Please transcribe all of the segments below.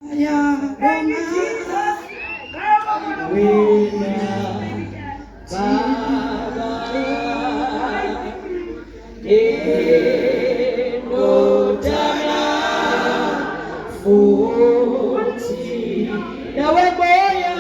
Ngiyabonga wena Baba indodana futhi nawe moya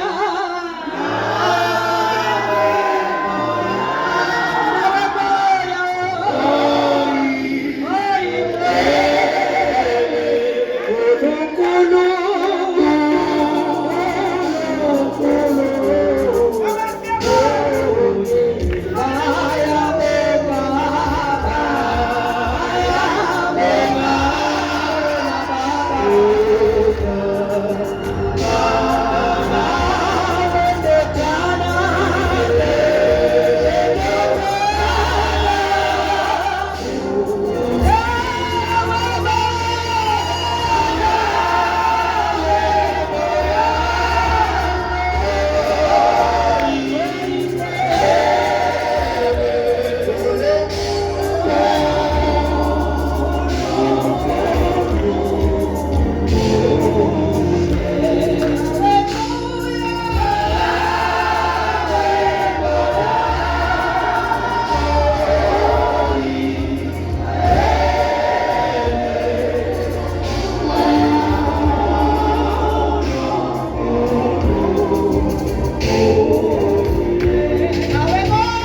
nawe moya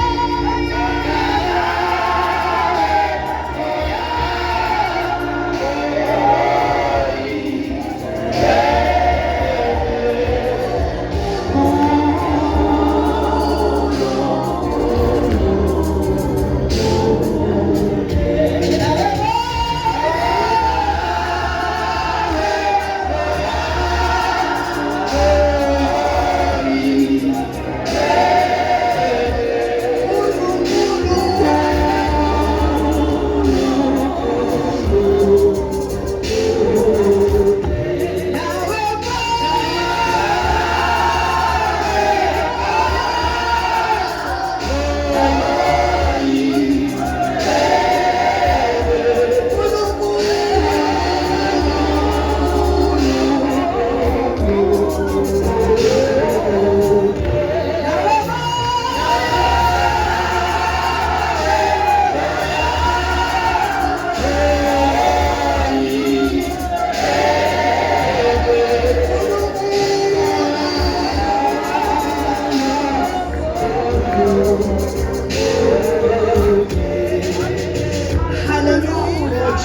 Hallelujah.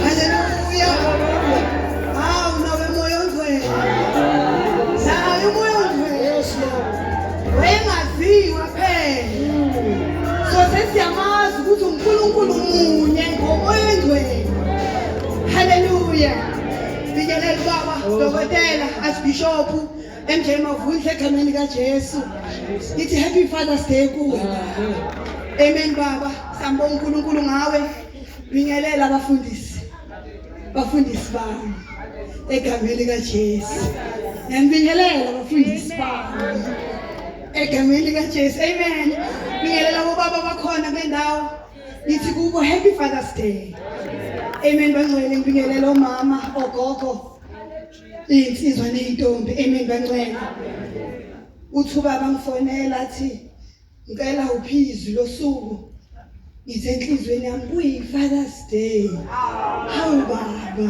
Hallelujah. Hawu nawe moya ongcwele. Naye umoya ongcwele. Wayengaziwa phela. So sesiyamazi ukuthi uNkulunkulu munye ngomoya ongcwele. Hallelujah. Bingelela ubaba, dokotela, Archbishop MJ Mavundla egameni kaJesu. Ngithi happy Father's Day kuwe. Amen baba. Sambonga uNkulunkulu ngawe. Bingelela abafundisi. Bafundisi bami. Egameni likaJesu. Ngiyanibingelela abafundisi bami. Egameni likaJesu. Amen. Bingelela bobaba bakhona bendawo. Ngithi kubo happy Father's Day. Amen bangcwele ngibingelela omama, ogogo, iy'nsizwa ney'ntombi. Amen bangcwele. Uthi ubaba ngifonela athi ngicela uphizwi losuku ngithi enhlizweni yami kuyi-Father's Day. Hawu baba.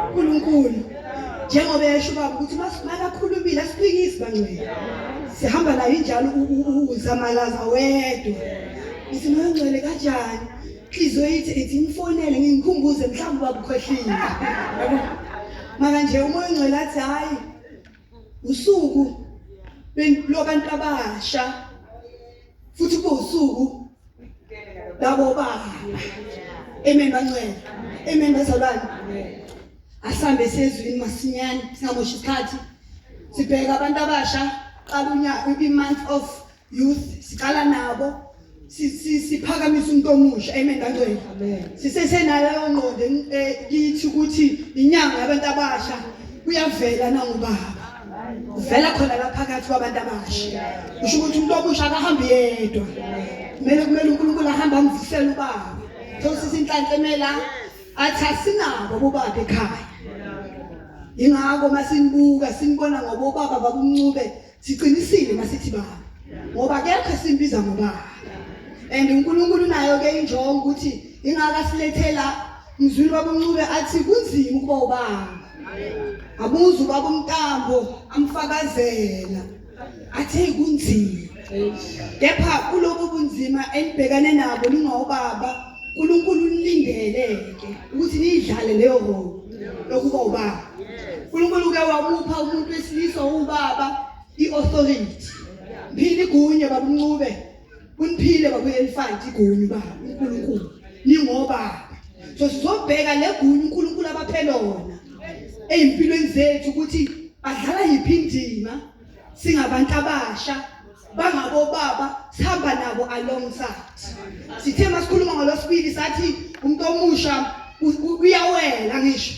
uNkulunkulu njengoba esho ubaba ukuthi makakhulumile asiphikisi bangcwele. Sihamba nayo injalo uzamalaza wedwa. Ngithi moya ongcwele kanjani? Inhliziyo ithi ithi ngifonele ngikhumbuze mhlawumbe ubaba ukhohliwe. Yabo. Maka nje umoya ongcwele athi hayi usuku lwabantu abasha futhi kube usuku labo baba. Amen bangcwele. Amen bazalwane. Asambe sezwini masinyane singamoshi isikhathi. Sibheka abantu abasha qala unyaka i-month of youth siqala nabo siphakamisa umuntu omusha amen kangcwele sisesenaleyo ngqondo eh, kithi ukuthi inyanga yabantu abasha kuyavela nangubaba uvela khona la phakathi kwabantu abasha usho ukuthi umuntu omusha akahambi yedwa kumele kumele uNkulunkulu ahambe amvusele ubaba so sisi inhlanhla emela athi asinabo bobaba ekhaya. Ingakho masinibuka sinibona ngobobaba babumncube siqinisile masithi baba. Ngoba akekho esimbiza ngobaba. And uNkulunkulu unayo ke injongo ukuthi ingaka silethela mzwini babumncube athi kunzima ukuba ubaba. Abuza ubaba uMntambo amfakazela athi kunzima. Kepha kulobu bunzima enibhekane nabo ningobaba uNkulunkulu unilindele ke ukuthi niyidlale leyo role yokuba ubaba. uNkulunkulu ke wamupha umuntu wesilisa ubaba iauthority. Mphile igunya baba uNcube. Uniphile baba uElifant igunya baba uNkulunkulu. Ningobaba. So sizobheka legunya uNkulunkulu abaphe lona ezimpilweni zethu ukuthi badlala yiphi indima singabantu abasha bangabobaba sihamba nabo alongside sithe masikhuluma ngolwesibili sathi umuntu omusha uyawela ngisho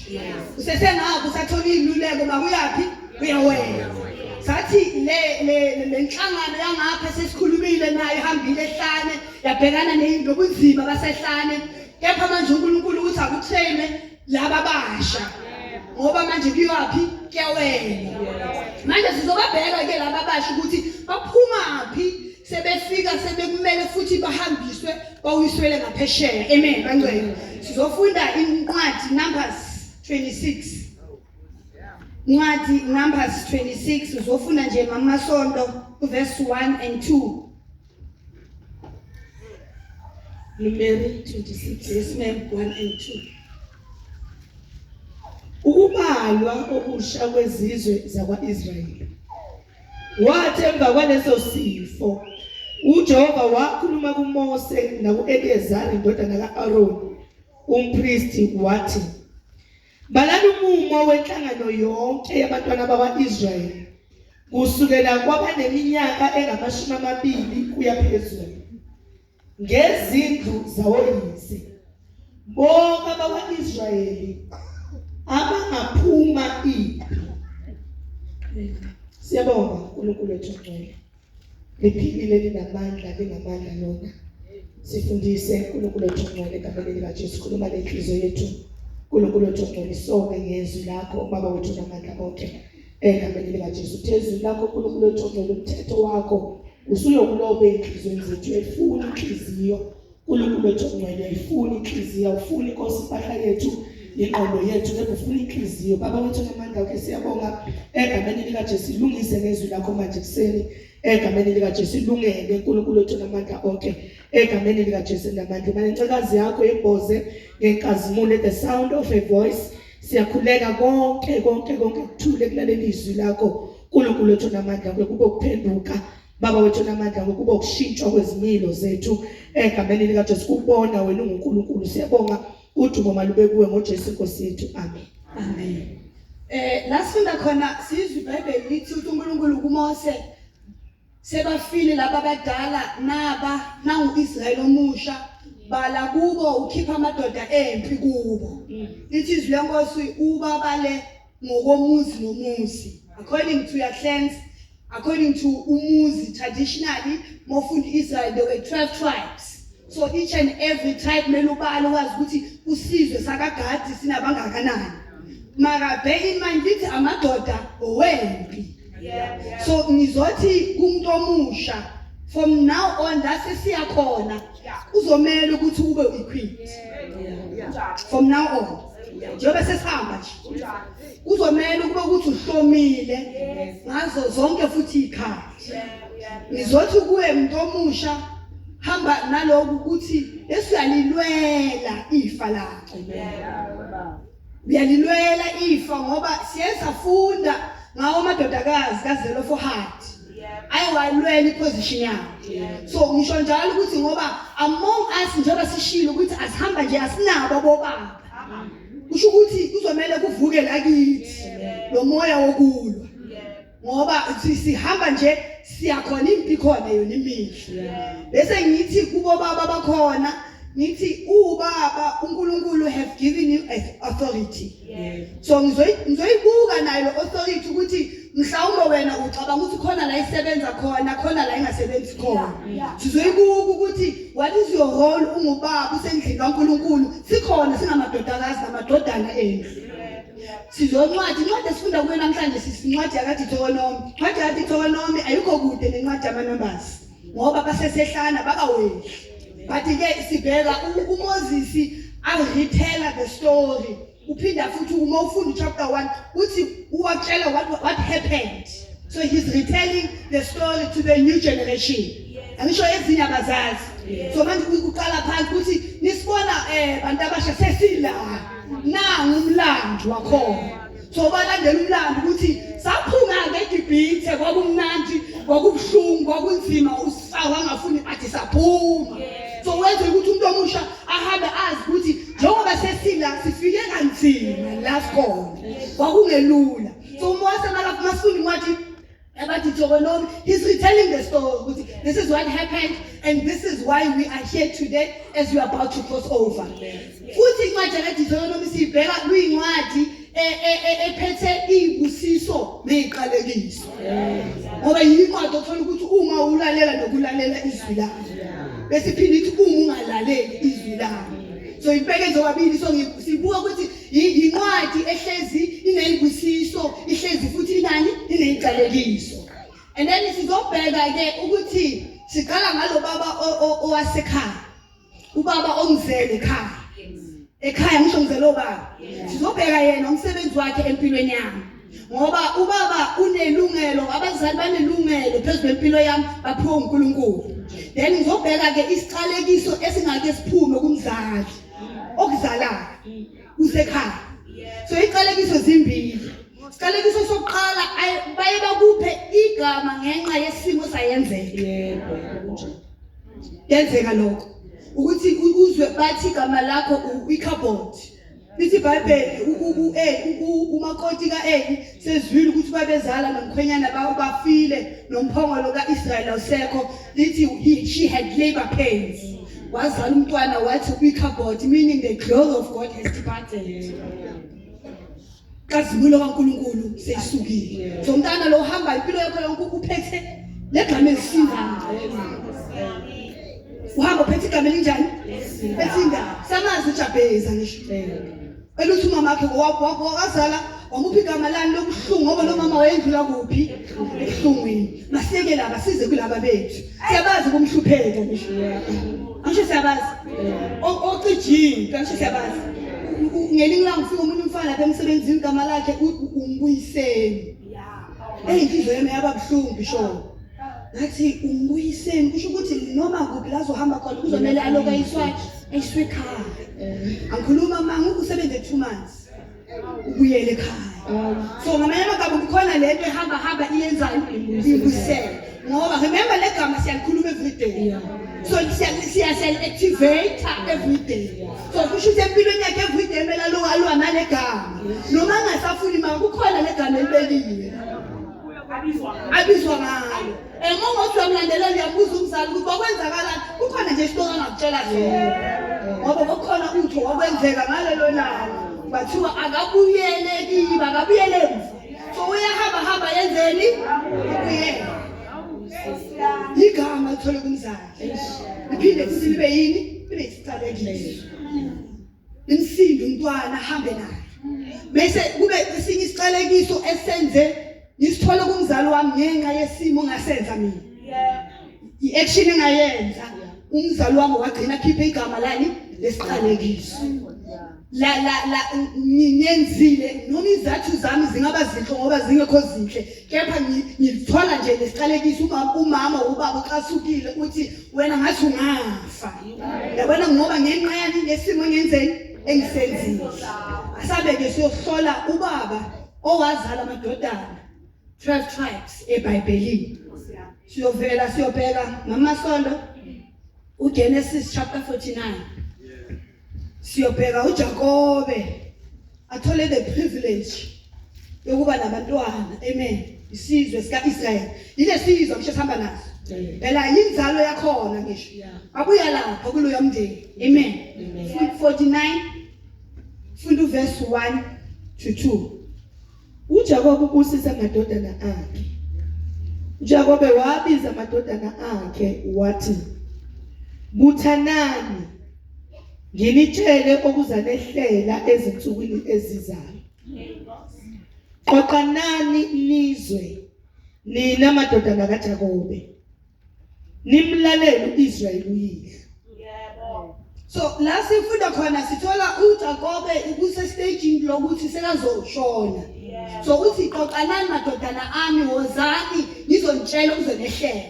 usesengapho usathola iluleko makuyaphi uyawela sathi le le le nhlangano yangapha sesikhulumile nayo ihambile ehlane yabhekana nobunzima basehlane kepha manje uNkulunkulu uthi akutraine laba basha ngoba manje kuyaphi kuyawela manje sizobabheka ke laba basha ukuthi baphumaphi sebefika sebekumele futhi bahambiswe bawiswele ngaphesheya amen bangcwele sizofunda incwadi Numbers 26 incwadi Numbers 26 uzofunda nje mamasonto uverse 1 and 2 Numeri 26 yes ma'am 1 and 2 Ukubalwa okusha kwezizwe zakwa-Israyeli. Wathi emva kwaleso sifo uJehova wakhuluma kuMose naku-Eliyezari indodana ka-Aroni umpristi wathi, Balani umumo wenhlangano yonke yabantwana bakwa-Israyeli kusukela kwabaneminyaka engamashumi amabili kuya phezulu ngezindlu zawoyise bonke abakwa-Israyeli abangaphuma impi. Siyabonga uNkulunkulu wethu ongcwele. Liphilile linamandla lingamandla lona. Sifundise uNkulunkulu wethu ongcwele egameni likaJesu khuluma nenhliziyo yethu. uNkulunkulu wethu ongcwele sonke ngezwi lakho baba wethu namandla onke. Egameni likaJesu uthe izwi lakho uNkulunkulu wethu ongcwele umthetho wakho usuyokuloba ey'nhliziyweni zethu uyayifuna inhliziyo uNkulunkulu wethu ongcwele uyayifuna inhliziyo awufuni inkosi impahla yethu ingqondo yethu kepha ufuna inhliziyo baba wethu namandla wakhe siyabonga egameni likaJesu ilungise ngezwi lakho manje kuseni egameni likaJesu ilungele uNkulunkulu wethu namandla onke egameni likaJesu namandla manje incekazi yakho yebhoze ngenkazimulo the sound of a voice Siyakhuleka konke konke konke kuthule kulalela izwi lakho uNkulunkulu wethu namandla kube ukuphenduka Baba wethu namandla ngokuba ukushintshwa kwezimilo zethu egameni likaJesu kubona wena unguNkulunkulu siyabonga udumo malube kuwe ngoJesu Nkosi yethu amen amen eh la sifunda khona sizwe iBhayibheli lithi uNkulunkulu kuMose Sebafile laba abadala naba nangu Israel omusha bala kubo ukhipha amadoda empi kubo lithi izwi lenkosi ubabale ngokomuzi nomuzi according to your clans according to umuzi traditionally mofunda Israel there were 12 tribes so each and every tribe kumele ubale wazi ukuthi usizwe sakagadi sinabangakanani mara bear in mind lithi amadoda owempi so ngizothi kumuntu omusha from now on la sesiya khona kuzomela ukuthi ube equipped from now on njengoba sesihamba nje kuzomela ukube ukuthi uhlomile ngazo zonke futhi ikhathi ngizothi kuwe muntu omusha hamba naloku ukuthi esiyalilwela ifa lakho uyalilwela ifa ngoba siye safunda ngawo amadodakazi kaZelofohadi ayewalwela iposition yawo so ngisho njalo ukuthi ngoba among us njengoba sishilo ukuthi asihamba nje asinabo bobaba kusho ukuthi kuzomele kuvuke la kithi lo moya wokulwa ngoba sihamba nje siyakhona impi khona yona imihla bese ngithi kubo baba bakhona ngithi ubaba uNkulunkulu have given you authority so ngizoyibuka nayo authority ukuthi mhlawumbe wena ucabanga ukuthi khona la isebenza khona khona la ingasebenzi khona sizoyibuka ukuthi what is your role ungubaba usendlini kaNkulunkulu sikhona singamadodakazi namadodana endlu. Sizoncwadi incwadi esifunda kuyo namhlanje sisincwadi yakaDeuteronomy. Incwadi yakaDeuteronomy ayikho kude nencwadi yama-Numbers ngoba basesehlana bakaweli. But ke sibheka uMoses aretaila the story. Uphinda futhi uma ufunda chapter 1 uthi uwatshela what happened. So he's retelling the story to the new generation. Angisho ezinye abazazi. So manje uqala phansi ukuthi nisibona bantu abasha sesila. Nangu umlando wakhona. So balandela umlando ukuthi saphuma ke eGibhithe kwakumnandi, kwakubuhlungu, kwakunzima uSawu angafuni athi saphuma. So wenze ukuthi umuntu omusha ahambe azi ukuthi njengoba sesila sifike kanzima la sikhona. Kwakungelula. So uMose makafuna incwadi abaDeuteronomy, he's retelling the story ukuthi this is what happened and this is why we are here today as we are about to cross over. Futhi incwadi kaDeuteronomy siyibheka kuyincwadi ephethe izibusiso neziqalekiso. Ngoba yincwadi othola ukuthi uma ulalela nokulalela izwi lami. Bese iphinde ithi uma ungalaleli izwi lami. So ibeke zobabili so sibuka ukuthi yincwadi ehlezi inezibusiso, ihlezi futhi inani ineziqalekiso. And then sizobheka ke ukuthi siqala ngalo baba owasekhaya. Ubaba ongizele ekhaya. Ekhaya ngisho ngizele obaba. Sizobheka yena umsebenzi wakhe empilweni yami. Ngoba ubaba unelungelo, abazali banelungelo phezu kwempilo yami baphiwe uNkulunkulu. Then ngizobheka ke isiqalekiso esingake siphume kumzali okuzalayo usekhaya. So iqalekiso zimbili. Isiqalekiso sokuqala baye bakuphe igama ngenxa yesimo sayenzeka. Yebo, kunjalo. Yenzeka lokho. Ukuthi uzwe bathi igama lakho uIchabod. Lithi iBhayibheli umakoti kaEli sezwile ukuthi babezala nomkhwenyana bafile nomphongolo kaIsrael awusekho. Lithi she had labor pains. Wazala umntwana wathi uIchabod, meaning the glory of God has departed. Kazimulo kaNkuluNkulu seyisukile. So umntana lo uhamba impilo yakho yonke uphethe legama elisindayo. Uhamba uphethe igama elinjani? Esindayo. Samazi uJabheza ngisho. Eluthi umama wakhe wazala wamupha igama lani lobuhlungu ngoba lo mama wayendlula kuphi? Ebuhlungwini. Masiyeke laba size kulaba bethu. Siyabazi kumhlupheka ngisho. Angisho siyabazi. Ocijini, angisho siyabazi. Ngelinye ilanga ufika omunye umfana lapha emsebenzini igama lakhe uMbuyiseni. Eyi inhliziyo yami yaba buhlungu bisho. Ngathi uMbuyiseni kusho ukuthi noma kuphi la azohamba khona kuzomele aloku ayiswa ayiswe ekhaya. Angikhuluma manga usebenze 2 months. Ubuyele ekhaya. So ngamanye amagama kukhona lento ehamba hamba iyenzani ibuyisele. Ngoba remember le gama siyalikhuluma every day. So siya activate every day. So kusho ukuthi empilweni yakhe every day kumele aloku alwa nale gama. Noma angasafuni mama kukhona le gama elibekiwe. Abizwa ngalo. Uma ungathi uyamlandelela uyabuza umzali ukuthi kwakwenzakalani, kukhona nje isitori angakutshela sona. Ngoba kukhona utho wakwenzeka ngalelo langa. Bathiwa akabuyele kibo, akabuyele emva. So uyahamba hamba yenzeni? Ubuyele. Igama lithole kumzali. Liphinde futhi libe yini? Libe isiqalekiso. Imsindo umntwana ahambe naye. Bese kube esinye isiqalekiso esenze ngisithole kumzali wami ngenxa yesimo ngasenza mina. I-action engayenza umzali wami wagcina khiphe igama lani lesiqalekiso. La la la ngiyenzile noma izathu zami zingaba zinhle ngoba zingekho zinhle kepha ngilithola nje lesiqalekiso umama ubaba uxasukile uthi wena ngathi ungafa. Yabona ngoba ngenxa yani yesimo engenzeni engisenzile. Asabe ke siyohlola ubaba owazala amadodana 12 tribes eBhayibhelini. Siyovela siyobheka ngamasondo uGenesis chapter 49. Siyobheka uJakobe athole the privilege yokuba nabantwana. Amen. Isizwe sikaIsrael. Yile sizwe ngisho sihamba naso. Phela yinzalo yakhona ngisho. Abuya lapha kuloya mndeni. Amen. 49 funda uverse 1 to 2. uJakobe ubusisa amadodana akhe. uJakobe wabiza amadodana akhe wathi, buthanani nginitshele okuzanehlela ezinsukwini ezizayo. Qoqanani nizwe nina madodana kaJakobe nimlalele uIsrayeli uyihlo. Yebo. So la sifunda khona sithola uJakobe ukuse staging lokuthi sekazoshona. So uthi qoqanani madodana ami wozani ngizonitshela ukuzonehlela.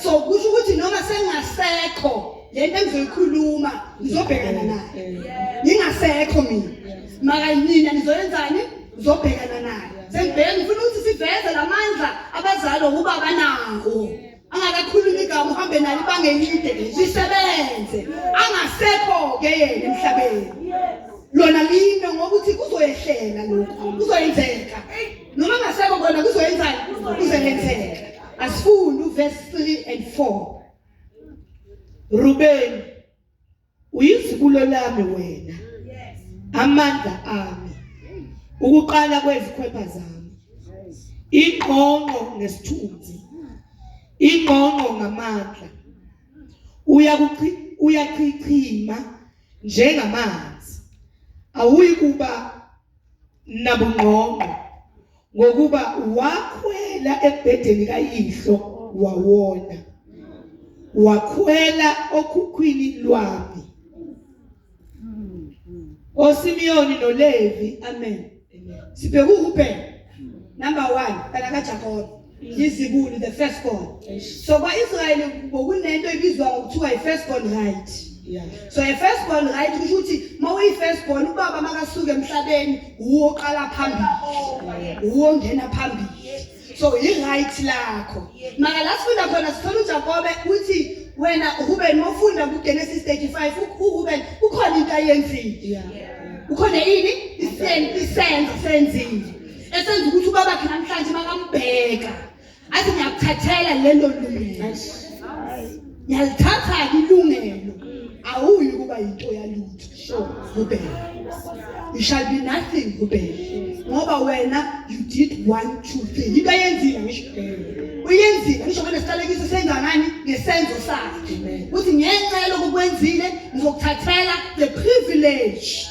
So kusho ukuthi noma sengasekho lento engizoyikhuluma ngizobhekana nayo. Ngingasekho mina. Maka nina nizoyenzani? Ngizobhekana nayo. Sengibheke ngifuna ukuthi siveze lamandla abazali ukuba banawo. Angakakhulumi igama uhambe nalo ibanga elide lisebenze. Angasekho ke yena emhlabeni. Lona lime ngokuthi kuzoyehlela lokhu. Kuzoyenzeka. Noma ngasekho kona kuzoyenzani? Kuzoyenzeka. Asifunde uverse 3 and 4. Rubeni Uyizibulo lami wena. Amandla ami. Ukuqala kwezikhwepha zami. Ingqongqo ngesithunzi. Ingqongqo ngamandla. Uyachichima njengamanzi. Awuyi kuba nabungqongqo ngokuba wakhwela embhedeni kayihlo wawona wakhwela okhukhwini lwami oSimiyoni noLevi amen sibheka uRuben number 1 kana kaJakobe izibulo the first born so kwa-Israyeli bokunento ebizwa ngokuthiwa i-first born right yeah so a first born right kusho ukuthi uma uyi-first born ubaba makasuka emhlabeni uwo oqala phambili uwo ongena phambili so i-right lakho maka la sifunda khona sithola uJakobe uthi wena Ruben mawufunda kuGenesis 35 uRuben ukhona into ayenzile yeah ukhona ini isenzo senzile esenza ukuthi ubabakhe namhlanje makambheka athi ngiyakuthathela lelo lungelo ngiyalithatha-ke ilungelo awuyi ukuba yinto yalutho sure Ruben you shall be nothing Ruben ngoba wena you did 1 2 3 into ayenzile ngisho uyenzile ngisho nesiqalekiso senza ngani ngesenzo sakhe uthi ngenxa yalokhu kwenzile ngizokuthathela the privilege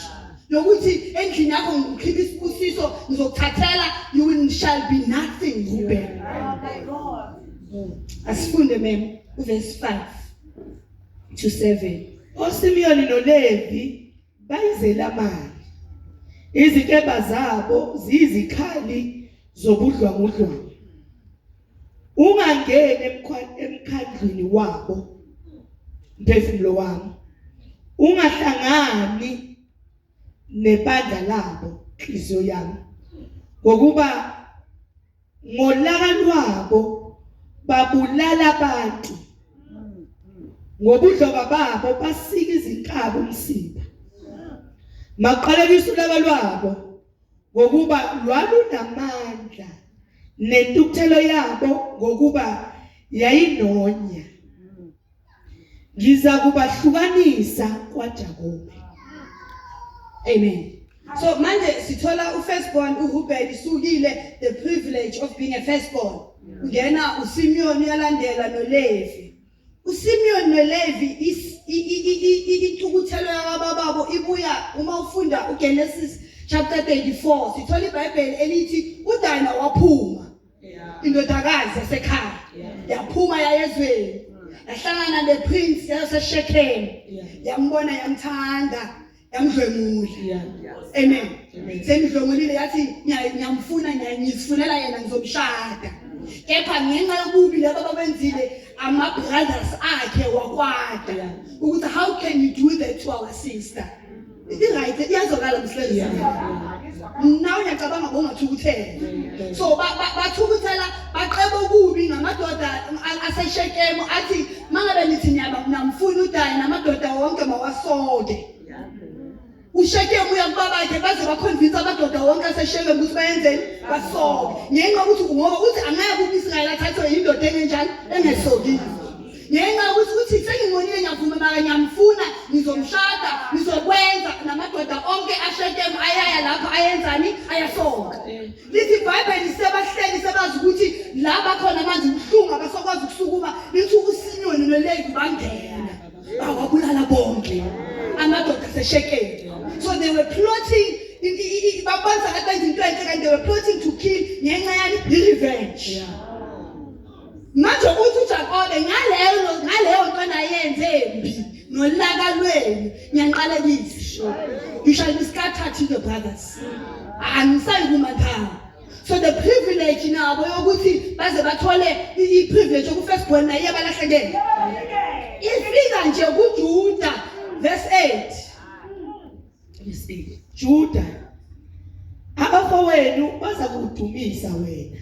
yokuthi endlini yakho ngikhipha isibusiso ngizokuthathela you will shall be nothing Ruben asifunde mem uverse 5 to 7 oSimiyoni noLevi bayizelamani izinkemba zabo ziyizikhali zobudlwangudlwangu ungangeni emkhandlwini wabo mphefumulo wami ungahlangani nebandla labo nhliziyo yami ngokuba ngolaka lwabo babulala abantu ngobudlova babo basika izinkabi umsipha maqalekisa ulaka lwabo ngokuba lwalunamandla nentukuthelo yabo ngokuba yayinonya ngiza kubahlukanisa kwaJakobe amen so manje sithola ufirstborn uRuben isukile the privilege of being a firstborn ungena uSimeon uyalandela noLevi uSimeon noLevi intukuthelo yakabababo ibuya uma ufunda uGenesis chapter 34 sithola iBhayibheli elithi uDina waphuma indodakazi yasekhaya yaphuma yayezweni yahlangana neprince yaseShechem yambona yamthanda yamdlwengula amen semdlwengulile yathi ngiyamfuna ngizifunela yena ngizomshada kepha ngenxa yobubi laba babenzile ama brothers akhe wakwata ukuthi how can you do that to our sister i-right iyazwakala mhleli nawe ngiyacabanga bongathukuthela so bathukuthela baqeba okubi ngamadoda aseshekemu athi mangabe nithi niyamfuna udayi namadoda wonke mawasoke ushekemu uya kubabakhe baze bakhonvinse amadoda wonke aseshekemu ukuthi bayenzeni basoke ngenxa yokuthi ngoba uthi angeke u-israyeli athathwe yindoda engenjani engesokile ngenxa yokuthi uthi sengimonile ngiyavuma mara ngiyamfuna ngizomshada ngizokwenza namadoda onke ashekemu ayaya lapho ayenzani ayasoka lithi ibhayibheli sebahleli sebazi ukuthi la bakhona manje ubuhlungu abasakwazi ukusukuma lithi uSimiyoni noLevi bangena bawabulala bonke amadoda aseshekemu so they were plotting babanza ngathi benza into enhle kanti they were plotting to kill yani? I-revenge. Manje uthi uJakobe ngaleyo nto nayenze embi nolaka lwenu ngiyanqalekisa. You shall be scattered to the brothers. Angisayi kuma ndawo. So the privilege nabo yokuthi baze bathole i-privilege yoku-first born naye iyabalahlekela. Ifika nje kuJuda verse 8. Verse 8. Juda, abafowenu baza kudumisa wena.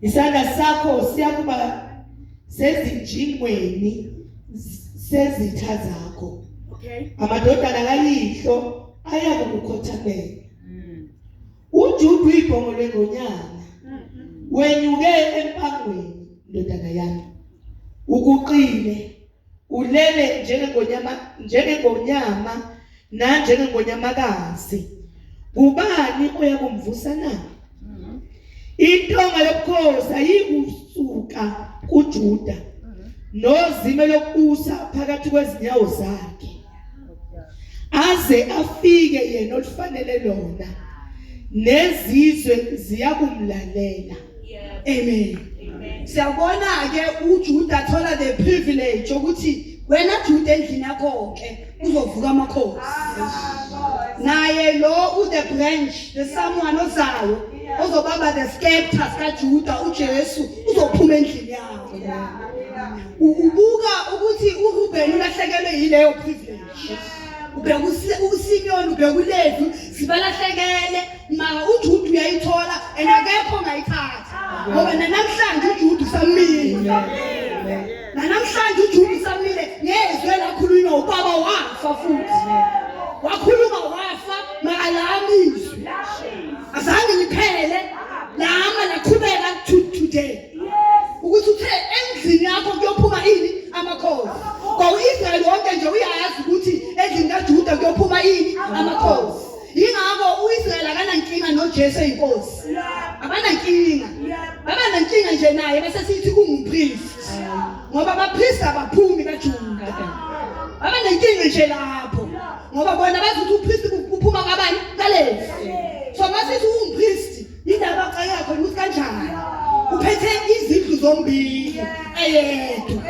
Isandla sakho siyakuba sezinjingweni sezitha zakho. Okay. Amadodana kayihlo ayakukukhothamela. UJuda uyibhongo lengonyama. Wenyuke empangweni ndodana yami. Ukuqile ulele njengengonyama nanjengengonyamakazi. Ubani oyakumvusa na? Intonga yobukhosi ayikusuka kuJuda nozime lokubusa phakathi kwezinyawo zakhe aze afike yena olufanele lona nezizwe ziyakumlalela. Amen. Siyabona ke uJuda thola the privilege ukuthi wena Juda endlini yakho ke uzovuka amakhosi. Naye lo u the branch, the someone ozayo ozobamba the scepter sikaJuda uJesu uzophuma endlini yakho. Ubuka ukuthi uRuben ulahlekelwe yileyo privilege. Ubheka uSimeon, ubheka uLevi, sibalahlekele mara uJuda uyayithola and akekho ongayithatha ngoba nanamhlanje uJuda usamile. Nanamhlanje uJuda usamile ngezwe lakhulunywa ubaba wafa futhi. Wakhuluma wafa mara lamizwi azange liphele lama laqhubeka to today. Ukuthi uthe endlini yakho kuyophuma ini amakhosi. Kwa uIsrael wonke nje uyazi ukuthi endlini kaJuda kuyophuma ini amakhosi. Yingakho uIsrael akanankinga noJesu eyinkosi. Abanankinga. Baba nenkinga nje naye bese sithi ungumpriest. Ngoba abapriest abaphumi kaJuda. Baba nenkinga nje lapho. Ngoba bona bazi ukuthi upriest uphuma kabani? KaLevi. So masithi ungumpriest indaba axakeka khona ukuthi kanjani uphethe izindlu zombili eyedwa.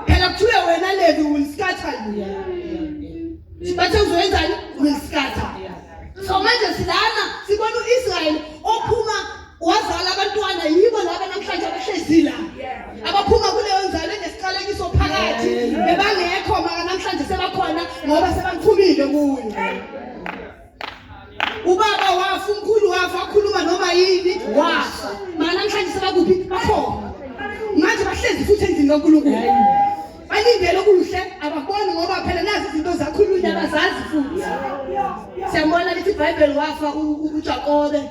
Phela kuthiwe wena Levi will scatter you. Bathe uzoyenzani? Will scatter. So manje silana sibona uIsrael ophuma wazala abantwana yibo laba namhlanje abahlezi la. Abaphuma kuleyo nzalo enesiqalekiso phakathi bebangekho maka namhlanje sebakhona ngoba sebaphumile kuyo. Ubaba wafa, umkhulu wafa, wakhuluma noma yini wafa. Maka namhlanje sebakuphi? Bakhona. Manje bahlezi futhi endlini kaNkulunkulu. Balindele okuhle abakuboni ngoba phela nazi izinto zakhulunywa abazazi futhi. Siyambona lithi iBhayibheli wafa uJakobe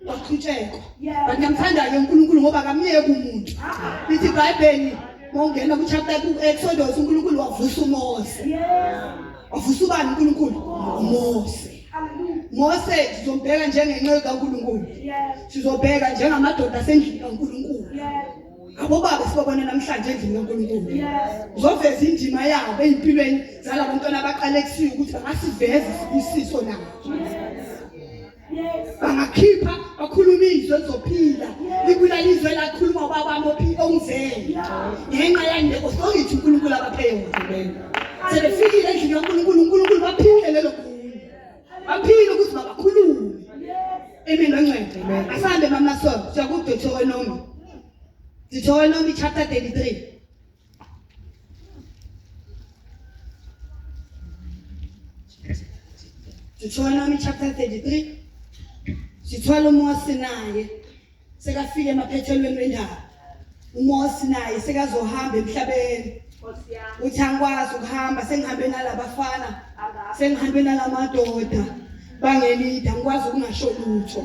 waqhutshekwa. But ngiyamthanda-ke uNkulunkulu ngoba akamyeki umuntu. Lithi iBhayibheli mawungena ku-chapter ku-Exodus uNkulunkulu wavusa uMose. Wavusa ubani uNkulunkulu? UMose. Mose sizombheka njengenceku kaNkulunkulu. Sizobheka njengamadoda asendlini kaNkulunkulu. Abobaba sibabona namhlanje endlini kaNkulunkulu. Uzoveza indima yabo ezimpilweni zalabantwana abaqalekisiwe ukuthi bangasiveza isibusiso nabo. Bangakhipha bakhuluma izwi elizophila. Libulala izwi elakhuluma ubaba wami ongizele. Ngenxa yani authority uNkulunkulu abaphe yona. Sebefikile endlini kaNkulunkulu, uNkulunkulu baphile lelo gunya. Baphile ukuthi mabakhulume. Amen bangcwele. Asambe mama so, siya ku Deuteronomy. Deuteronomy chapter 33. Deuteronomy chapter 33. Sithwala uMose naye sekafike emaphethelweni wendaba. uMose naye sekazohamba emhlabeni. Uthi angikwazi ukuhamba sengihambe nalabafana sengihambe nalamadoda bangelida angikwazi ukungasho lutho.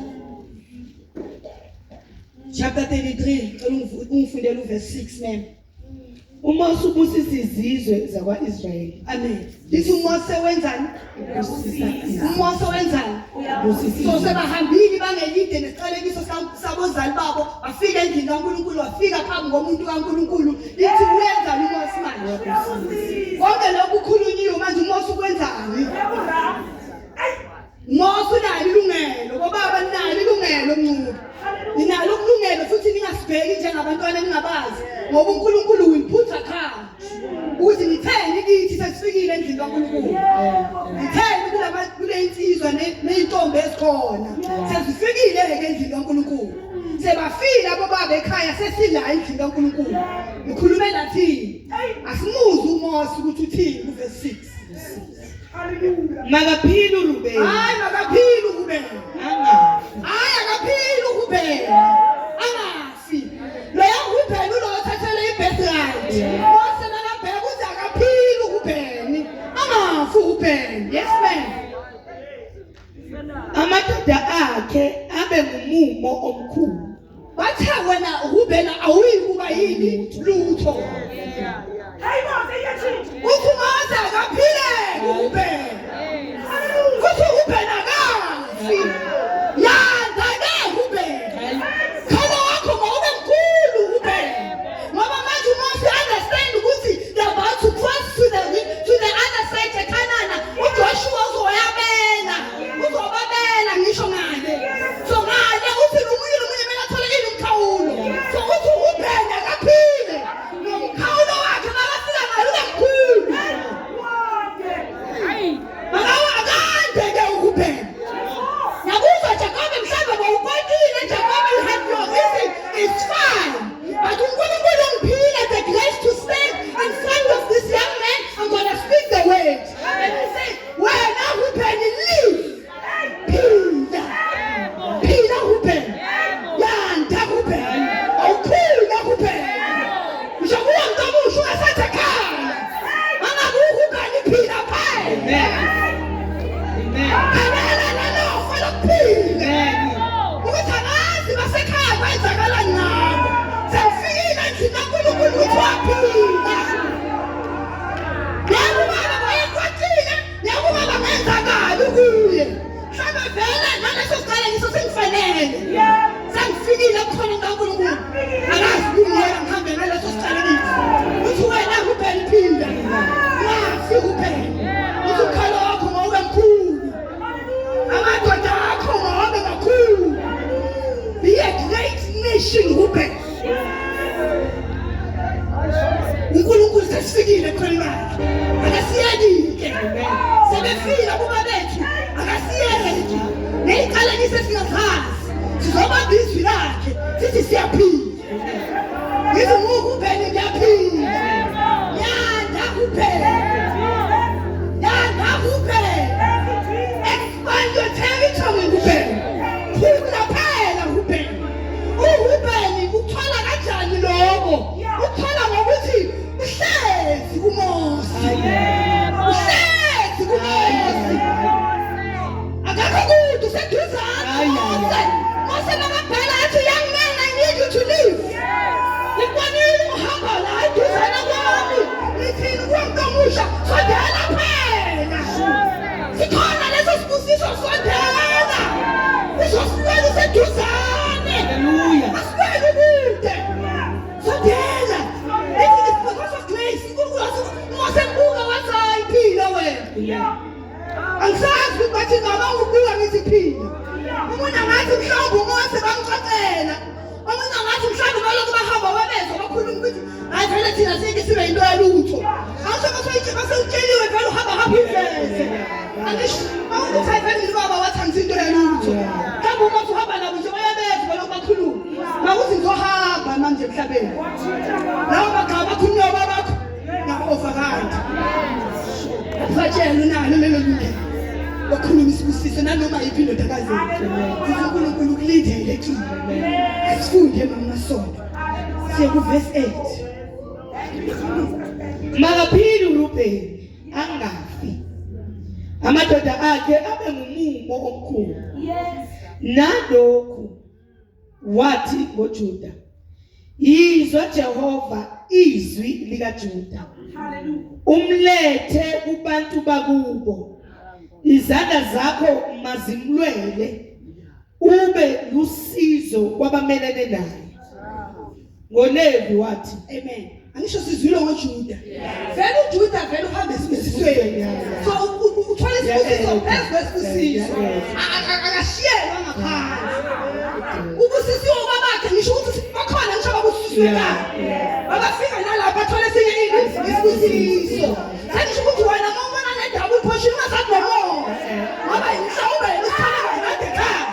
Chapter 33 cela ungifundele uverse 6 ma'am. uMose ubusisa izizwe zakwa-Israyeli. Amen. Lithi uMose wenzani? UMose wenzani? So sebahambile bangelide nesiqalekiso sabozali babo bafika endlini kaNkulunkulu wafika phambi komuntu kaNkulunkulu. Lithi wenzani uMose manje? Konke lokhu kukhulunyiwe manje uMose ukwenzani? Mose unalo ilungelo, bobaba ninalo ilungelo Mncube. Ninalo ilungelo Ningasibheki njengabantwana eningabazi ngoba uNkulunkulu will put account ukuthi nitheni kithi sesifikile endlini kaNkulunkulu. Nitheni kulama kule insizwa nezintombi ezikhona. Sesifikile ke endlini kaNkulunkulu. Sebafile abobaba ekhaya sesila endlini kaNkulunkulu. Ngikhulume nathini? Asimuzi uMose ukuthi uthini kuverse 6. Hallelujah. Makaphile uRubeni. Hayi makaphile uRubeni. Angafi. Hayi akaphile uRubeni. Angafi. Loya Rubeni ulo othathele ibirthright. Mose nakabheka ukuthi akaphile uRubeni. Angafi uRubeni. Yes ma'am. Amadoda akhe abe ngumumo omkhulu. Bathe wena Rubeni awuyi kuba yini lutho. Uthi uMose akaphile uRubeni. Uthi uRubeni akafi. Yanda ke Rubeni. Khala wakho mawube mkhulu Rubeni. Ngoba manje uMose understand ukuthi they about to cross to the other side eKhanana. uJoshua uzoyabela. Uzobabela ngisho ngale. So ngale uthi nomunye nomunye kumele athole ini umkhawulo. So uthi uRubeni akaphile. Nomkhawulo wakhe makafika ngale ube mkhulu. Makawa akande ke uRubeni. Ngiyakuzwa Jacob mhlawumbe bowukwatile Jacob you have your reason it's fine. But uNkulunkulu ungiphile the grace to stand in front of this young man. I'm gonna speak the word. And he said, wena Ruben live. Phila. Phila Ruben. Yanda Ruben. Awuphila Ruben. Ngisho kuwe mntomusha ungasathi ekhaya. Angabe uRuben phila phela. Amen. Amen. Khalela lelo fa lokuphila. Amen. Ukuthi angazi basekhaya kwenzakalani ngabo. Sekufikile endlini kaNkulunkulu ukuthi waphila. Yebo baba wayekwatile, yebo baba ngenzakali kuye. Mhlawumbe vele naleso siqalekiso sengifanele. Sengifikile ebukhoneni kaNkulunkulu. Akazi kungiyeka ngihambe ngaleso siqalekiso. Uthi wena Rubeni phinda. Ungafi Rubeni. Uthi umkhalo wakho mawube mkhulu. Amadoda akho mawabe makhulu. Be a great nation Ruben. uNkulunkulu sesifikile ebukhoneni bakhe. Akasiyeki-ke. Sebefile kuba bethu. Akasiyeki. Neyiqalekiso esingazazi. Sizobamba izwi lakhe. Sithi siyaphila. Ngithi nguRubeni ngiyaphila. Yanda Ruben. Yanda Ruben. Expand your territory Ruben. Khula phela Ruben. uRuben ukuthola kanjani lokho? Ukuthola ngokuthi uhlezi kuMose. Uhlezi kuMose. Akakho kude useduzane Ayi, ayi, Mose. ayi. Mose makabhela athi young man I need you to live. Ngikubonile uhamba la eduzane kwami. Ngithini kuwe omusha sondela phela. Sikhona leso sibusiso sondela. Uzosilwela useduzane. Hallelujah. Asiwele kude. Sondela. It is because of grace. uNkulunkulu wathi Mose mbuka wathi hayi phila wena. Angisazi ukuthi bathi ngaba ubuka ngithi phila. Umuntu angathi mhlawumbe uMose bamxoxela. Omunye angathi mhlawumbe balokhu bahamba babezwa bakhuluma ukuthi hayi vele thina sike sibe yinto yalutho. Awusho basewutsheliwe vele uhamba hamba uveze. Angisho mawukuthi hayi vele mina ubaba wathi angisinto yalutho. Mhlawumbe uMose uhamba nabo nje bayabezwa balokhu bakhuluma. Makuthi ngizohamba manje emhlabeni. Lawo magama akhulunywa babakho ngaofa kanti. Afatshela unalo lelo lungelo. Bakhuluma isibusiso nanoma yiphi indodakazi yethu. Sithi uNkulunkulu ukulindele kimi. Asifunde mama Sonto. Siye ku verse 8. Makaphile uRubeni angafi. Amadoda akhe abe ngumumo omkhulu. Nalokhu wathi ngoJuda, Yizwa Jehova izwi likaJuda. Umlethe kubantu bakubo. Izandla zakho mazimlwele ube lusizo kwabamelene naye. NgoLevi wathi Amen. Angisho sizwile ngoJuda. Vele uJuda vele uhambe esibusisweni. So uthola isibusiso phezu kwesibusiso. Akashiyelwa ngaphansi. Ubusisiwe babakhe ngisho ukuthi bakhona ngisho ekhaya. Babafika nalapha bathole esinye ini isibusiso. Sengisho ukuthi wena uma ubona le double portion ungasathi noMose. Ngoba mhlawumbe yena usithole kade ekhaya.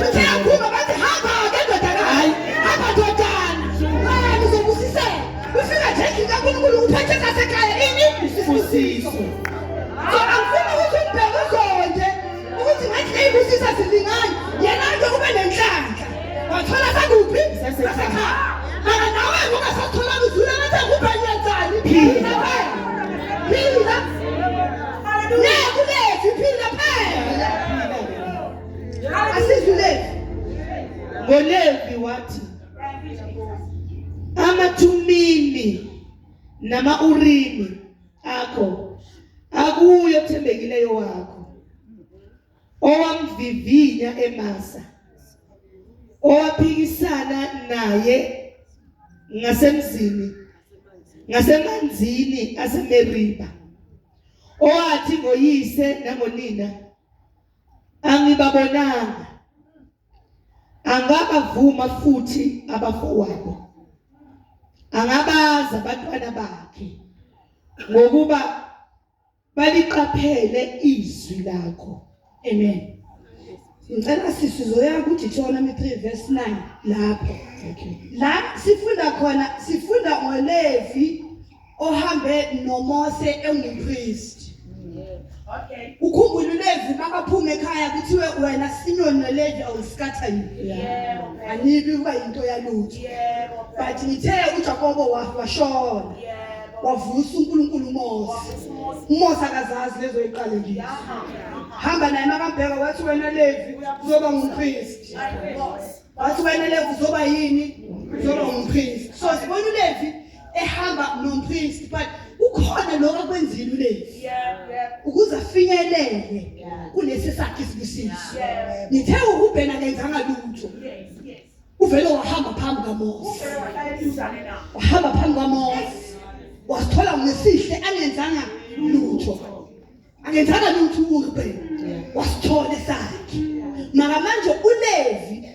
Uthe yaphuma bathi hamba ke ndodakazi. Hamba ndodana. Wena uzobusiseka. Ufika nje endlini kaNkulunkulu uphethe sasekhaya ini isibusiso. So angifuni ukuthi umbheke uzonde ukuthi ngathi leyibusisa zilingani. Yena ke ube nenhlanhla. Wathola sakuphi? Sasekhaya. Mara nawe ungasathola uzula ngathi akubhanyenzani. Phila phela. Phila. Ngeke ulethi phila phela. Asizwe NgoLevi wathi amaThumimi nama-Urimi akho akuyo othembekileyo wakho owamvivinya eMasa owaphikisana naye ngasemzini ngasemanzini aseMeriba owathi ngoyise nangonina angibabonanga angabavuma futhi abafowabo angabaza abantwana bakhe ngokuba baliqaphele izwi lakho. Amen. Ngicela sisi uzoya kuDeuteronomy 3 verse 9 lapho. Okay. La sifunda khona sifunda ngoLevi ohambe noMose engumpriest. Okay. Ukhumbule uLevi makaphuma ekhaya kuthiwe wena Simeon noLevi awusikatha yini. Yebo. Anibi kuba yinto yalutho. Yebo. But ngithe uJakobo washona. Yebo. Wavusa uNkulunkulu uMose. uMose akazazi lezo iqalekiso. Hamba naye makambheka wathi wena Levi uzoba ngumpriest. Wathi wena Levi uzoba yini? Uzoba ngumpriest. So sibona uLevi ehamba nompriest but ukhona lokho akwenzile uLevi. Ukuze afinyelele kulesi sakhe isibusiso. Ngithe uRuben akenzanga lutho. Uvele wahamba phambi kaMose. Wahamba phambi kaMose. Wasithola ngesihle angenzanga lutho. Angenzanga lutho uRuben. Wasithola esakhe. Mara manje uLevi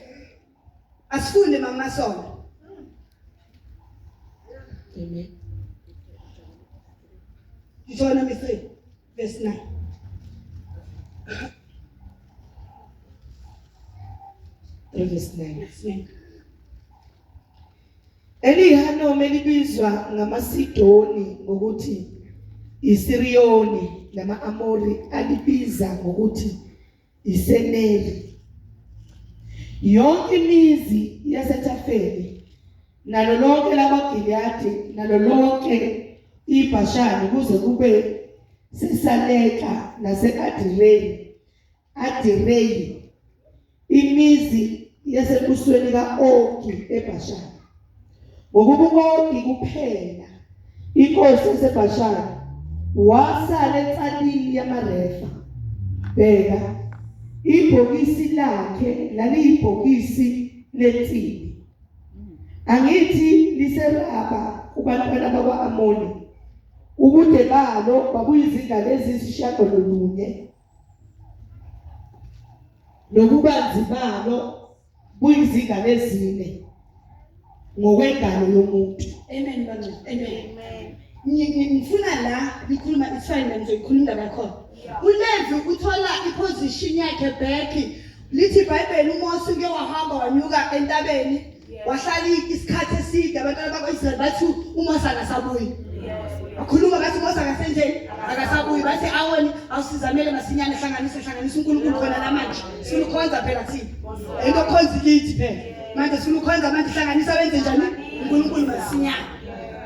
asifunde mama Sona. Amen. Deuteronomy 3 verse 9. Verse 9. Elihanome elibizwa ngamaSidoni ngokuthi iSiriyoni nama-Amori alibiza ngokuthi iSeneri. Yonke imizi yaseThafeni nalo lonke lakwaGiliyadi nalo lonke iBhashani kuze kube seSaleka nase-Adireyi Adireyi imizi yasembusweni ka-Ogi eBhashani. Ngokuba u-Ogi kuphela inkosi yaseBhashani wasala ensalini yamaRefa. Bheka, ibhokisi lakhe laliyibhokisi lensimbi. Angithi liseraba kubantwana bakwa-Amoni. Ubude balo babuyizingalo eziyisishiyagalolunye nobubanzi balo buyizingalo ezine ngokwengalo yomuntu. Amen bangcwele. Amen. Ngifuna la nikhuluma it's fine mina ngizoyikhuluma indaba yakhona. ULevi uthola iposition yakhe back. Lithi iBhayibheli uMose uke wahamba wanyuka entabeni wahlala isikhathi eside abantwana bakwa-Israyeli bathi uMose akasabuyi. Bakhuluma bathi uMose akasenjeni akasabuyi bathi Aroni awusizamele masinyane hlanganisa hlanganisa uNkulunkulu khona la manje sifuna ukukhonza phela thina. Into khonza kithi phela. Manje sifuna ukukhonza manje hlanganisa benze njani uNkulunkulu masinyane.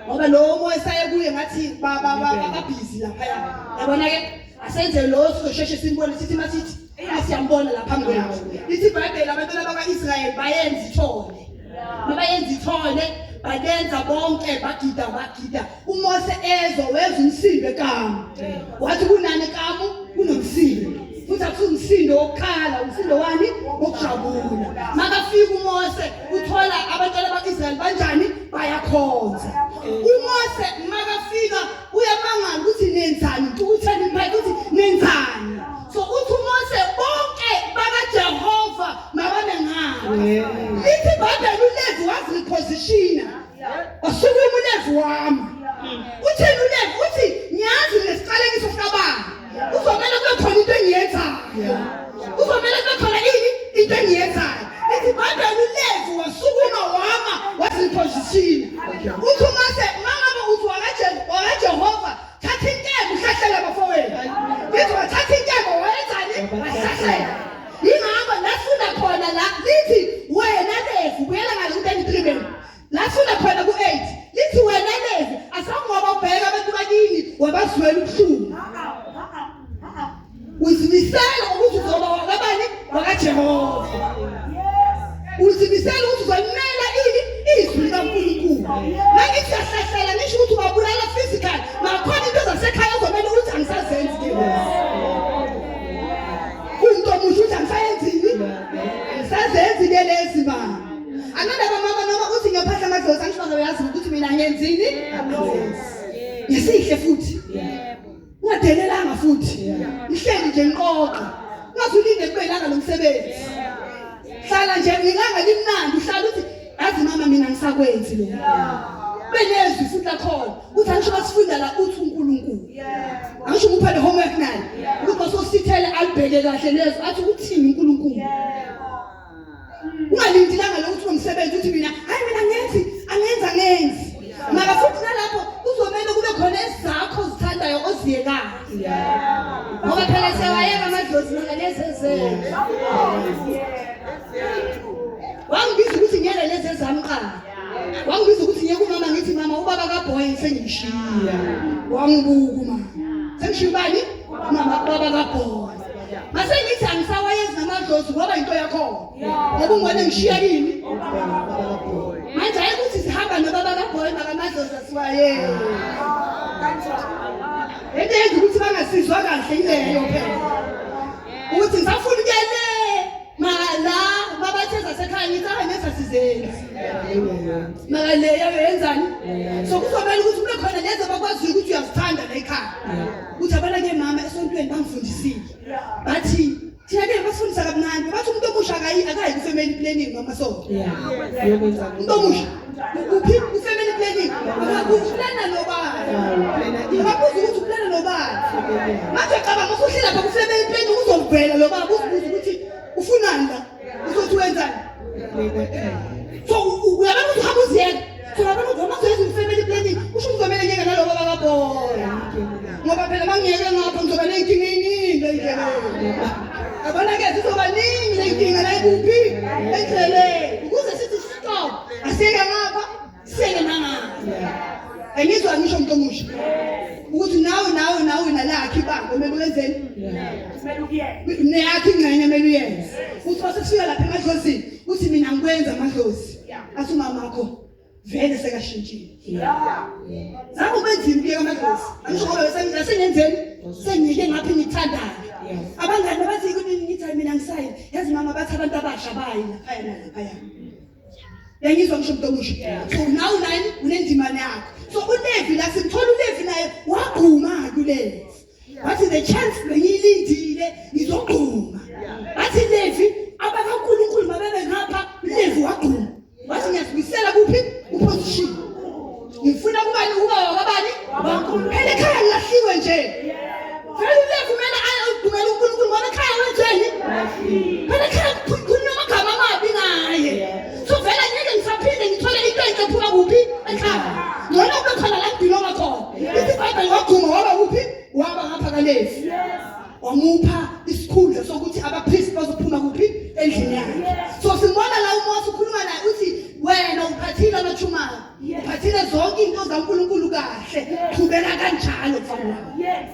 Ngoba lo Mose aye kuye ngathi babhizi laphaya. Yabona ke asenze lo sizosheshe simbone sithi masithi siyambona lapha phambi kwethu. Lithi iBhayibheli abantwana bakwa-Israyeli bayenza ithole. Mabayenza ithole balenza bonke bagida bagida. uMose ezwa wezwa umsindo ekamu. Wathi kunani ekamu kunomsindo. Futhi akusumsindo wokukhala, umsindo wani wokujabula. Makafika uMose uthola abantwana bakwa-Israyeli banjani bayakhonza. uMose makafika uyamangala ukuthi nenzani, utheni impela ukuthi nenzani. So uthi uMose bonke bakaJehova mababe ngapha. Lithi iBhayibheli uLevi wazirepositiona. uLevi wami. Uthini uLevi? Uthi ngiyazi nesiqalekiso sikabani. Kuzomele kube khona into engiyenzayo. Kuzomele kube khona ini into engiyenzayo. Lithi iBhayibheli uLevi wasukuma wama waziphozishina. Uthi umase mangabe uthi wakaJehova thatha inkemba uhlahlela abafowenu. Lithi wathatha inkemba wayenzani? Wahlahlela. Yingakho lafunda khona la lithi wena Levi buyela ngale ku-33 benu. Lafunda khona ku-8 lithi wena Levi asangoba ubheka abantu bakini wabazwela ubuhlungu. Uzimisela ukuthi uzoba wakabani? WakaJehova. Uzimisela ukuthi uzolimela ini izwi likaNkulunkulu. Mangithi uyahlahlela ngisho ukuthi ubabulala physical, makhona into zasekhaya ozomele ukuthi angisazenzi ke. Umuntu omusha uthi angisayenzini? Angisazenzi ke lezi ba. Anandaba mama noma uthi ngiyophahla amadlozi angisho bazobe yazi ukuthi mina ngenzini? Ngesihle futhi. Ungadelelanga futhi. Ngihleli nje ngiqoqa. Ungaze ulinde kube ilanga lomsebenzi. Hlala nje ngilanga limnandi uhlala uthi yazi mama mina ngisakwenzi lo. Benezwi futhi lakhona. Uthi angisho basifunda la uthi uNkulunkulu. Angisho ngipha le homework naye. Ukuthi basosithele alibheke kahle lezwi athi uthini uNkulunkulu. Ungalindi ilanga lokuthi unomsebenzi uthi mina hayi mina ngenzi angenza ngenzi. Mara futhi nalapho kuzomele kube khona ezakho ozithandayo oziyekayo. Ngoba phela siyawayeka amadlozi mara lezi ezethu. Wangibiza ukuthi ngiyele lezi ezami qala. Wangibiza ukuthi ngiye kumama ngithi mama ubaba kaboy sengimshiya. Wangibuka umama. Sengishiya ubani? Mama ubaba kaboy. Mase ngithi angisawayenzi namadlozi ngoba into yakhona. Ngoba ungone ngishiya kini. Manje hayi ukuthi sihamba nobaba kaboy makamadlozi asiwayenzi. Into yenza ukuthi bangasizwa kahle ileyo phela. Ukuthi ngisafuna ukuya le mara la babathe zasekhaya ngithi hayi nesasizenzi. Mara le yenzani? So kuzomela ukuthi kube khona lezi abakwaziyo ukuthi uyazithanda la ekhaya. Uthi abana ke mama esontweni bangifundisile. Bathi thina ke basifundisa kamnandi bathi umuntu omusha akayi akayi ku family planning mama so. Umuntu omusha kuphi ku family planning uplana nobani? Ababuza ukuthi uplana nobani? Manje cabanga usuhlela lapha ku family planning uzovela lo baba uzibuza ukuthi ufunani la? Uzothi wenzani? So uyabona ukuthi uhamba uziyeka. So uyabona ukuthi uma uzoyenza i-family planning usho uzomele ngiyeke nalobo bakabhola. Ngoba phela mangiyeke ngapha ngizoba ney'nkinga ey'ningi la endleleni. Yabona ke zizoba ningi ley'nkinga la ikuphi? Endleleni. Ukuze sithi stop. Asiyeke ngapha, siyeke nangapha. Angizwa ngisho umuntu omusha. Ukuthi nawe nawe nawe nalakhi ibanga kumele wenzeni? Neyakho ingxenye kumele uyenze. Uthi mase kufika lapha emadlozini, uthi mina ngikwenza amadlozi. Athi umamakho vele sekashintshile. Zange ubenzima ukuyeka amadlozi. Angisho ngoba sengenzeni? Sengiyeke ngapha ngithandayo. Abangani bathi kunini ngithi mina ngisayi. Yazi mama bathi abantu abasha bayi laphaya nalaphaya. Uyangizwa ngisho umuntu omusha. So now nine unendima yakho. So uLevi la simthola uLevi naye wagquma kuLevi. Wathi the chance bengiyilindile ngizogquma. Bathi Levi abakaNkulunkulu mabebe ngapha uLevi wagquma. Wathi ngiyazibuyisela kuphi? Kuposition. Ngifuna kubani ukuba wakabani? Wankulunkulu. Phela ekhaya ngilahliwe nje. Vele uLevi kumele ayodumela uNkulunkulu ngoba ekhaya wenzeni? Phela ekhaya kukhulunywa amagama amabi ngaye. So vele ngeke ngisaphinde ngithole into enhle ephuma kuphi? Ekhaya. Ngcono kube khona la ngibhilonga khona. Ithi iBhayibheli waguma waba kuphi? Waba ngapha kaLevi. Wamupha isikhundla sokuthi abapristi bazophuma kuphi? Endlini yakhe. So simbona la uMose ukhuluma naye uthi wena uphathile amathumana. Uphathile zonke into zaNkulunkulu kahle. Qhubeka kanjalo mfana wami. Yes.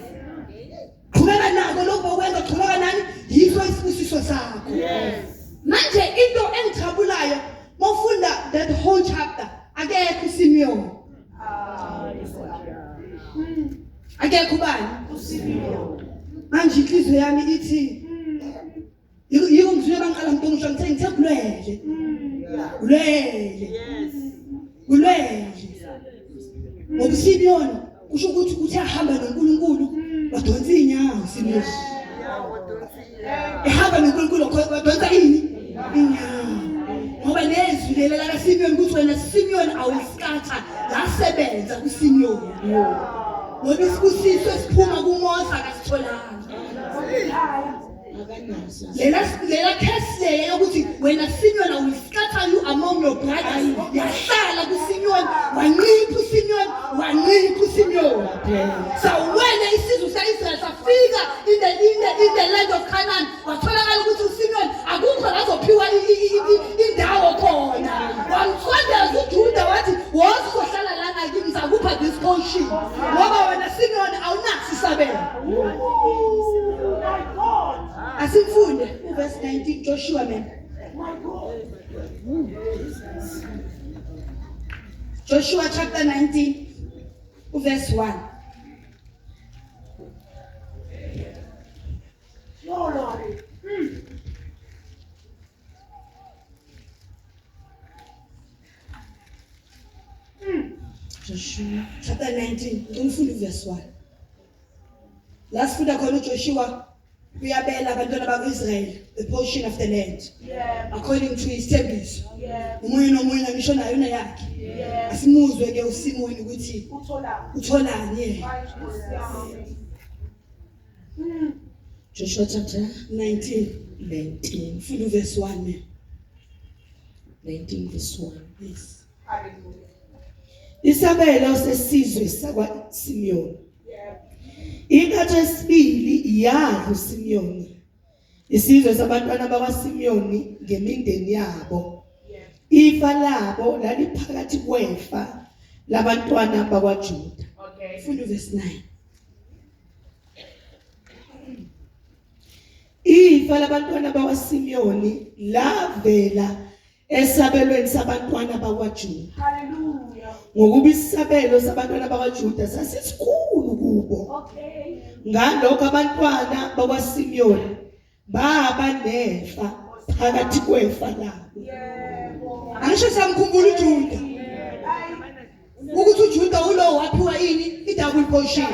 Qhubeka nako lokho okwenza qhubeka nani? Yiso isibusiso sakho. Yes. Manje into engijabulayo mawufunda that whole chapter akekho uSimeon. Akekho ubani? USimeon. Manje inhliziyo yami ithi yiko ngizwe bangiqala ngibonga ngisho ngithe ngithe kulwele. Kulwele. Yes. Kulwele. Ngoba uSimeon kusho ukuthi uthe ahamba noNkulunkulu wadonsa inyawo Simeon. Ehamba noNkulunkulu wadonsa ini? Inyawo. Ngoba lezwi lela lakaSimeon ukuthi wena Simeon awusikatha la sasebenza kuSimiyoni. Ngoba isibusiso esiphuma kuMose akasitholanga. Lela lela curse leya yokuthi wena Simeon I will scatter you among your brothers yahlala kuSimeon wancipha uSimeon wancipha uSimeon sawena isizwe saIsrael safika in the in the in the land of Canaan watholakala ukuthi uSimeon akukho la azophiwa indawo khona wamsondeza uJuda wathi woza uzohlala lana kimi ngizakupha this portion ngoba wena Simeon awunaso isabelo Asimfunde uverse 19 Joshua man. Joshua chapter 19 uverse 1. No, Lord. Joshua chapter 19 ngifunda uverse 1. La sifunda khona uJoshua uyabela abantwana bakwaIsrael the portion of the land. Yeah. According to his thembiso. Yeah. Umunye nomunye ngisho naye uneyakhe. Yeah. Asimuzwe ke uSimoni ukuthi Utholani. utholani yena. Hayi, Nkosi yami. Joshua chapter 19 19 funda uverse 1 man. 19 verse 1. Yes. Hallelujah. Isabelo sesizwe sakwa Simeon. Yeah. Inkatho yesibili yadla uSimeyoni. Isizwe sabantwana bakwaSimeyoni ngemindeni yabo. Yeah. Ifa labo laliphakathi kwefa labantwana bakwaJuda. Okay. Funda uverse 9. Ifa labantwana bakwaSimeyoni lavela esabelweni sabantwana bakwaJuda. Hallelujah. Ngokuba isabelo sabantwana bakwaJuda sasisikhulu kubo. Okay. Ngalokho abantwana bakwaSimeyoni baba nefa phakathi kwefa labo. Yebo. Angisho samkhumbula uJuda. Hayi. Ukuthi uJuda ulo waphiwa ini i-double portion.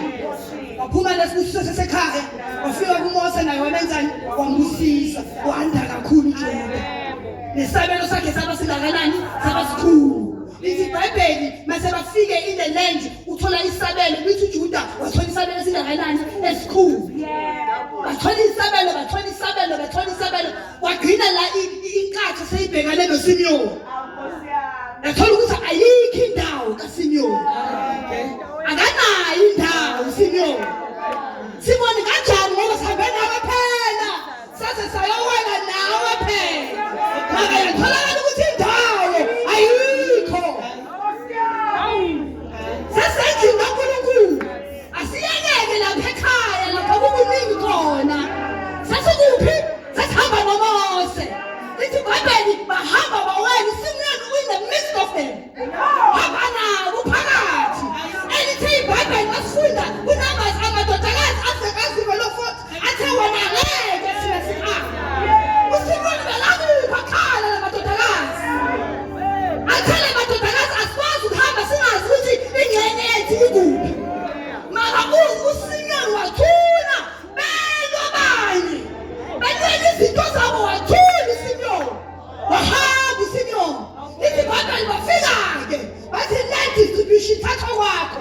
Waphuma nesibusiso sasekhaya wafika kuMose naye wamenzani wambusisa wanda kakhulu uJuda. Nesabelo sakhe saba singakanani saba sikhulu. Lithi iBhayibheli mase bafike in the land uthola isabelo lithi uJuda wathola isabelo esingakanani esikhulu. Yebo. Bathola isabelo bathola isabelo bathola isabelo wagcina la inkatho seyibhekane noSimiyoni. Awu, Nkosi yami. Yathola ukuthi ayikho indawo kaSimiyoni. Akanayo indawo uSimiyoni. Simoni kanjani ngoba sihambe nawe phela. Saze sayowela nawe phela. Maka yatholakala ukuthi indawo ayikho. Nkosi yami. Sesendlini kaNkulunkulu. Asiyekeke lapha ekhaya lapha kukuningi khona. Sesikuphi? Sesihamba noMose. Lithi iBhayibheli bahamba bawela uSimiyoni in the midst of them. Hamba nabo phakathi. Elithi iBhayibheli masifunda kuNumbers amadodakazi asekaziwe lo futhi athe wona ngeke thina sihambe. USimiyoni belakuphi akhala lamadodakazi. Athe lamadodakazi asikwazi ukuhamba singazi ukuthi ingxenye yethu ikuphi. Mara uSimiyoni wathula belwa abanye. Balwela izinto zabo wathula uSimiyoni. Wahamba uSimiyoni. Lithi iBhayibheli bafika-ke bathi land distribution thatha kwakho.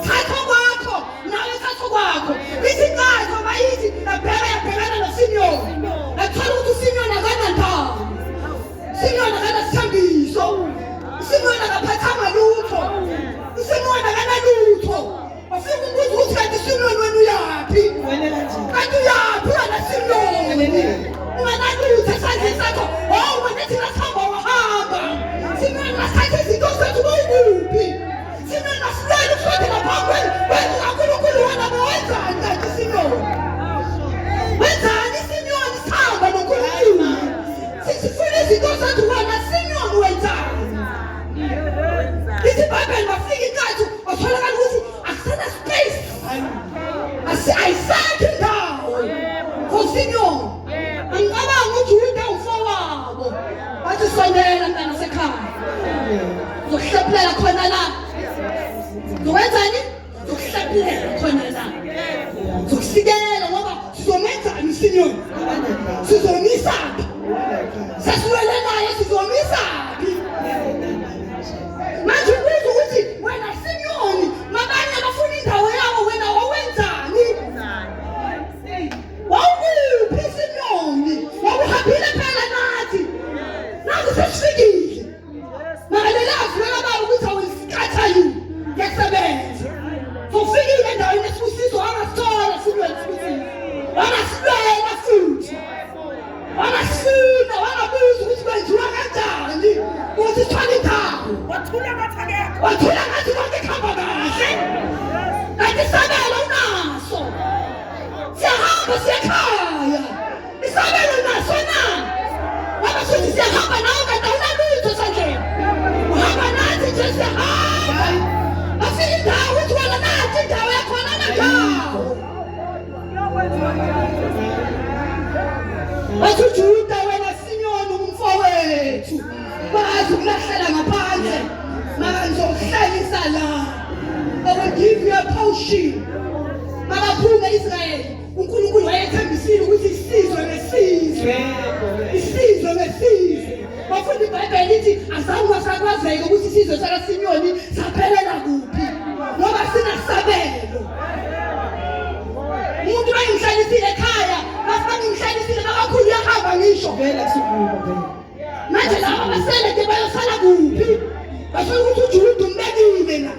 Thatha kwakho nawe thatha kwakho. Lithi inkatho bayithi yabheka yabhekana noSimiyoni. Yathola ukuthi uSimiyoni akanandawo. Usimiyoni akanasithembiso. Usimiyoni akaphathanga lutho. Usimiyoni akanalutho. Wafika umbuzo ukuthi kanti uSimiyoni wena uyaphi? Wena kanjani? Kanti uyaphi wena Simiyoni? Unganalutho esandleni sakho. Oh wena thina sihamba wahamba. Simiyoni masithathe izinto zethu bowukuphi? Simiyoni masilwele ukusondela phambi kwendlu kaNkulunkulu wena bowenzani kanti Simiyoni? Wenzani Simiyoni sihamba noNkulunkulu? Sifuna izinto zethu wena Simiyoni wenzani? Lithi iBhayibheli bafika inkathi watholakala ukuthi akusena space. Ayisekho indawo for Simiyoni. Angicabanga ukuthi uyinto ewumfowabo. Bathi sondela mntana sekhaya. Uzokuhlephulela khona la. Uzokwenzani? Uzokuhlephulela khona la. Uzokusikela ngoba sizomenzani uSimiyoni? Sizomisaphi? Sesiwele naye sizomisaphi? Manje ubuza ukuthi wena Simiyoni Wangasilwela futhi. Wangasifuna, wangabuza ukuthi kwenziwa kanjani ukuthi sithole indawo. Wathula ngathi akekho. Wathula ngathi konke kuhamba kahle. Kanti isabelo unaso. Siyahamba siyekhaya. Isabelo unaso na? Ngoba sithi siyahamba nawe kanti awunalutho esandleni. Uhamba nathi nje siyahamba. Bafika indawo uthi wena nathi indawo yakhona nandawo. Wathi uJuda wena Simeon umfowethu. Bazi ukulahlela ngaphandle. Maka ngizokuhlalisa la. I will give you a portion. Makaphume Israel. uNkulunkulu wayethembisile ukuthi isizwe ngesizwe. Isizwe ngesizwe. Bafunda iBhayibheli lithi azange wasakwazeka ukuthi isizwe sakaSimiyoni saphelela kuphi ngoba sinasabelo. Umuntu bayimhlalisile ekhaya, base bangimhlalisile bakakhulu uyahamba ngisho. Vele kusukuma vele. Manje laba basele ke bayosala kuphi? Bafuna ukuthi uJuda umbekile la.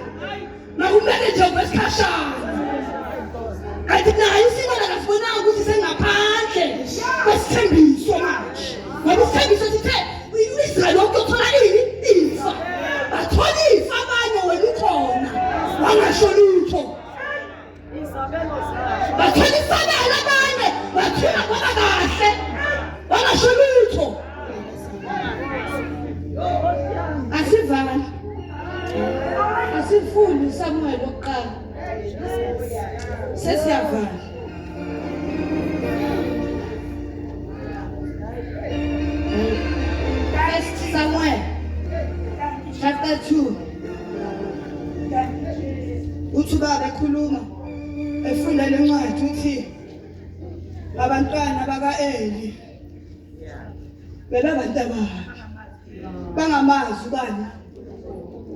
Makumbeke nje okwesikhashana. Kanti naye uSimon akasibonanga ukuthi sengaphandle kwesithembiso manje. Ngoba isithembiso sithe u-Israyeli wonke uthola ini? Ifa. Bathola ifa abanye wena ukhona. Wangasho lutho. Bathola isabelo abanye bathula kwaba kahle. Wangasho lutho. Asivali. Asifuni uSamuel wokuqala. Sesiyavala. First Samuel chapter 2. Uthi ubaba ekhuluma efunda lencwadi uthi abantwana baka-Eli bebabantu ababi bangamazi ubani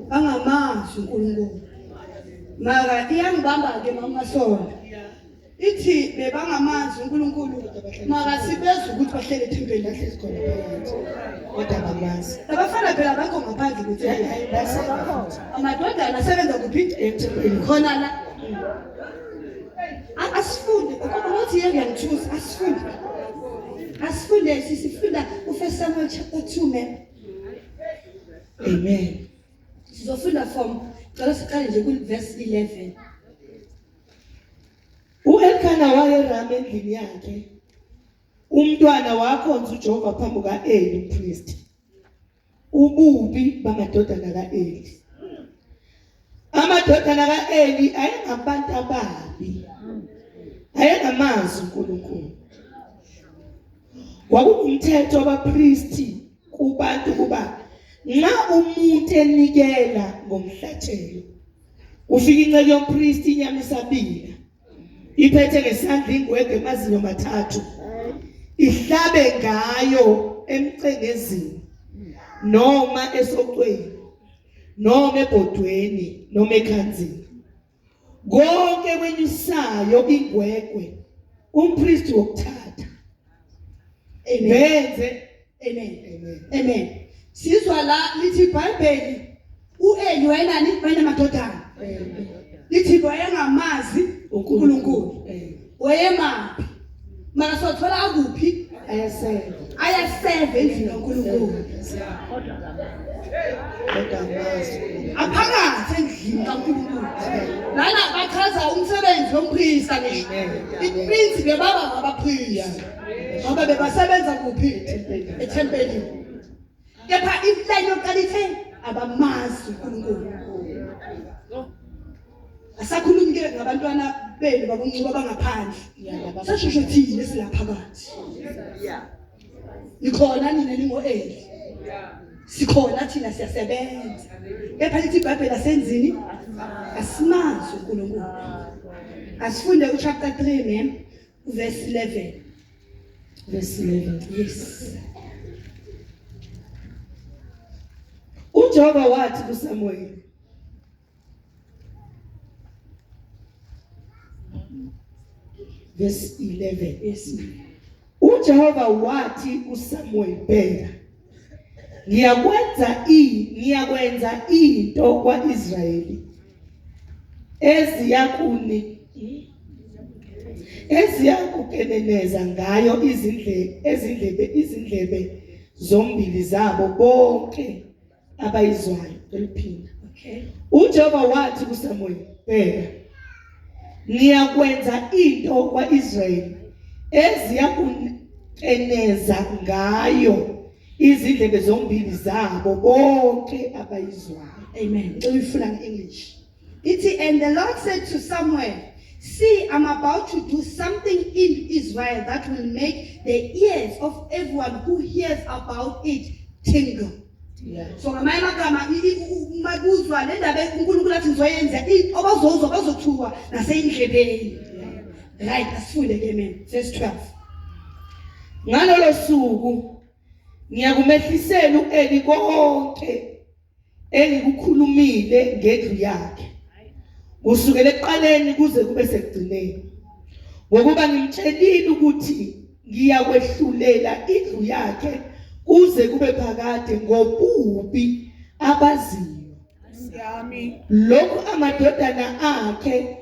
bangamazi uNkulunkulu mara iyangibamba ke mama sona ithi bebangamazi uNkulunkulu mara sibezwa ukuthi bahlele ethempelini Bahlezi khona phakathi. Kodwa abamazi. abafana phela abakho ngaphandle kwethempeli Hayi basebenza futhi. amadodana asebenza kuphi Ethempelini. khona la Asifunde ngoba ngothi yeke ngiyangithusa asifunde asifunde sisifunda uFirst Samuel chapter 2 man Amen. sizofunda from cela siqale nje ku verse 11 U-Elkana wayerama endlini yakhe. Umntwana wakhonza uJehova phambi kuka-Eli umpristi. Ububi bamadodana ka-Eli. Amadodana ka-Eli ayengabantu ababi. Ayengamazi uNkulunkulu. Kwakungumthetho wabapristi kubantu kuba nxa umuntu enikela ngomhlatshelo ufika inceku yompristi inyama isabila iphethe ngesandla ingwegwe emazinyo mathathu ihlabe ngayo emcengezini noma esocweni noma ebhodweni noma ekhanzini konke kwenyusayo ingwegwe umpristi wokuthatha amen benze amen amen amen sizwa la lithi iBhayibheli uEli wayenani wayenamadodana lithi wayengamazi uNkulunkulu wayemaphi mara sothola akuphi ayasebenza ayaseve endlini kaNkulunkulu kodwa amazi aphakathi endlini kaNkulunkulu lana bachaza umsebenzi wompriesta ngisho it means bebaba ngabapriest ngoba bebasebenza kuphi ethempelini kepha ilayini yokuqala ithe abamazi uNkulunkulu asakhulumi ke ngabantwana benu babuncuba bangaphandle seshosho thina esilaphakathi nikhona nina ningo-Eli sikhona thina siyasebenza kepha lithi iBhayibheli asenzini asimazi uNkulunkulu asifunde uchapter 3 ma'am verse 11 verse 11 yes uJehova wathi kuSamuel verse 11 yes ma'am uJehova wathi kuSamuel bheka ngiyakwenza ngiyakwenza into kwaIsrayeli eziyakuni Eziyakukeneneza ngayo izindlebe ezindlebe izindlebe zombili zabo bonke abayizwayo eliphinda. Okay. UJehova wathi kuSamuel, bheka ngiyakwenza into kwaIsrayeli eziyakuneneza ngayo izindlebe zombili zabo bonke abayizwayo. Amen. Ngicela uyifunda nge-English. Ithi and the Lord said to Samuel, See, I'm about to do something in Israel that will make the ears of everyone who hears about it tingle. Yeah. So ngamanye amagama uma kuzwa le ndaba uNkulunkulu athi ngizoyenza abazozwa bazothuka naseyindlebeni. Right, asifunde ke mina. Verse 12. Ngalolo suku ngiyakumehlisela uEli konke engikukhulumile ngendlu yakhe kusukela ekuqaleni kuze kube sekugcineni ngokuba ngimtshelile ukuthi ngiyakwehlulela indlu yakhe kuze kube phakade ngobubi abaziyo lokhu amadodana akhe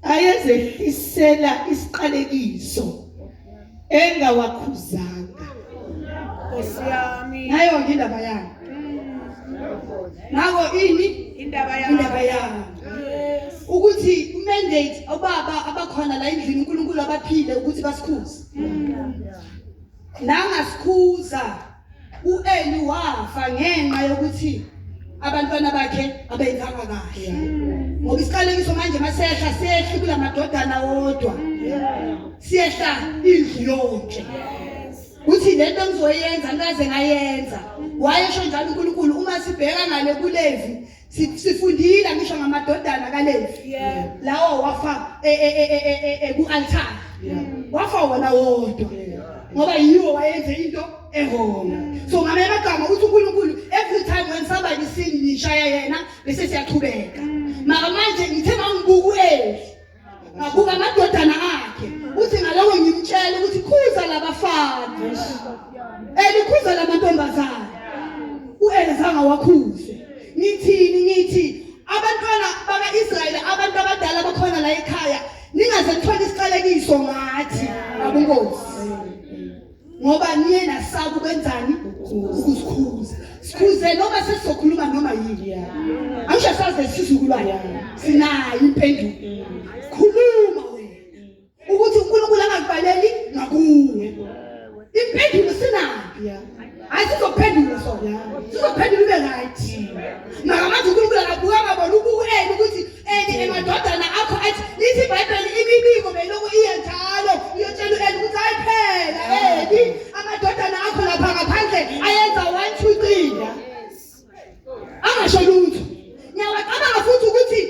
ayezehlisela isiqalekiso engawakhuzanga. Nkosi yami. Nayo ke indaba yami. Nako ini? Indaba yami. Indaba yami. Ukuthi umandate obaba abakhona la endlini uNkulunkulu abaphile ukuthi basikhuze. Nangasikhuza uEli wafa ngenxa yokuthi abantwana bakhe abenzanga kahle ngoba isiqalekiso manje masehla sehli kulamadodana wodwa siyehla indlu yonke uthi lento engizoyenza ngikaze ngayenza wayesho njalo uNkulunkulu uma sibheka ngale kuLevi sifundile ngisho ngamadodana kaLevi lawo wafa e, e, e, ku-altar wafa wona wodwa ngoba yiwo wayenze into ewrong so ngamanye amagama uthi uNkulunkulu every time when somebody sin nishaya yena bese siyaqhubeka mara manje ngithe mangibuka u-Eli ngabuka amadodana akhe uthi ngaloko ngimtshela ukuthi khuza labafana elikhuza lamantombazana uEli zange wakhuze ngithini ngithi abantwana baka-Israyeli abantu abadala bakhona la ekhaya ningaze nithole isiqalekiso ngathi abunkosi ngoba niye nasaba ukwenzani ukusikhuza sikhuze noma sesizokhuluma noma yini angisho saze isizukulwane sinayo impendulo khuluma wena ukuthi uNkulunkulu angakubaleli ngakuwe impendulo sinayo hayi sizophendula sona sizophendula ube right mara manje uNkulunkulu akabuka ngabona ubuku-eli ukuthi Eli emadodana akho athi lithi iBhayibheli imibiko belokhu iye njalo iyotshela u-Eli ukuthi hayi phela Eli amadodana akho lapha ngaphandle ayenza 1 2 3 angasho lutho ngiyawacabanga futhi ukuthi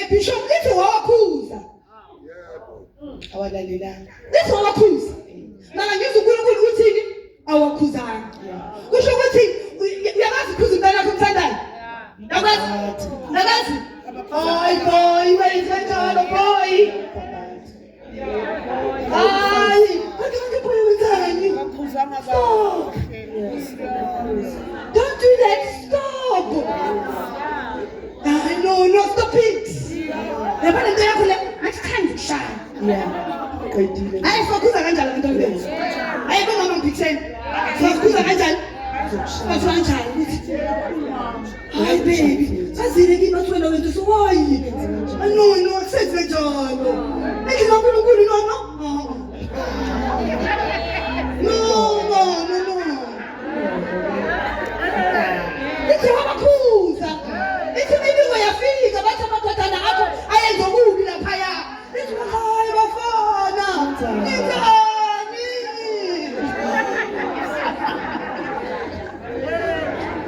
bishop lithi wawakhuza awalalelanga lithi wawakhuza mara ngizwa uNkulunkulu uthini awakhuzanga kusho ukuthi uyakwazi ukukhuza umntana wakho umthandayo uyakwazi uyakwazi hayi boy wenze njalo boy hayi kodwa boy wenzani stop don't do that stop hayi no no stop it yabona into yakho le next time ngikushaya Yeah. Qedile. Hayi sokhuza kanjani abantwana bethu? Hayi bomama ngiphikiseni. Sokhuza kanjani? Bathi kanjani ukuthi hayi baby, bazile kimi bathi wena wena so why? No no, senze njalo. Endlini kaNkulunkulu no no. No no no no. Ithi wabakhuza. Ithi imibiko yafika bathi amadodana akho ayenza okubi laphaya. Ithi hayi bafana. Nenzani?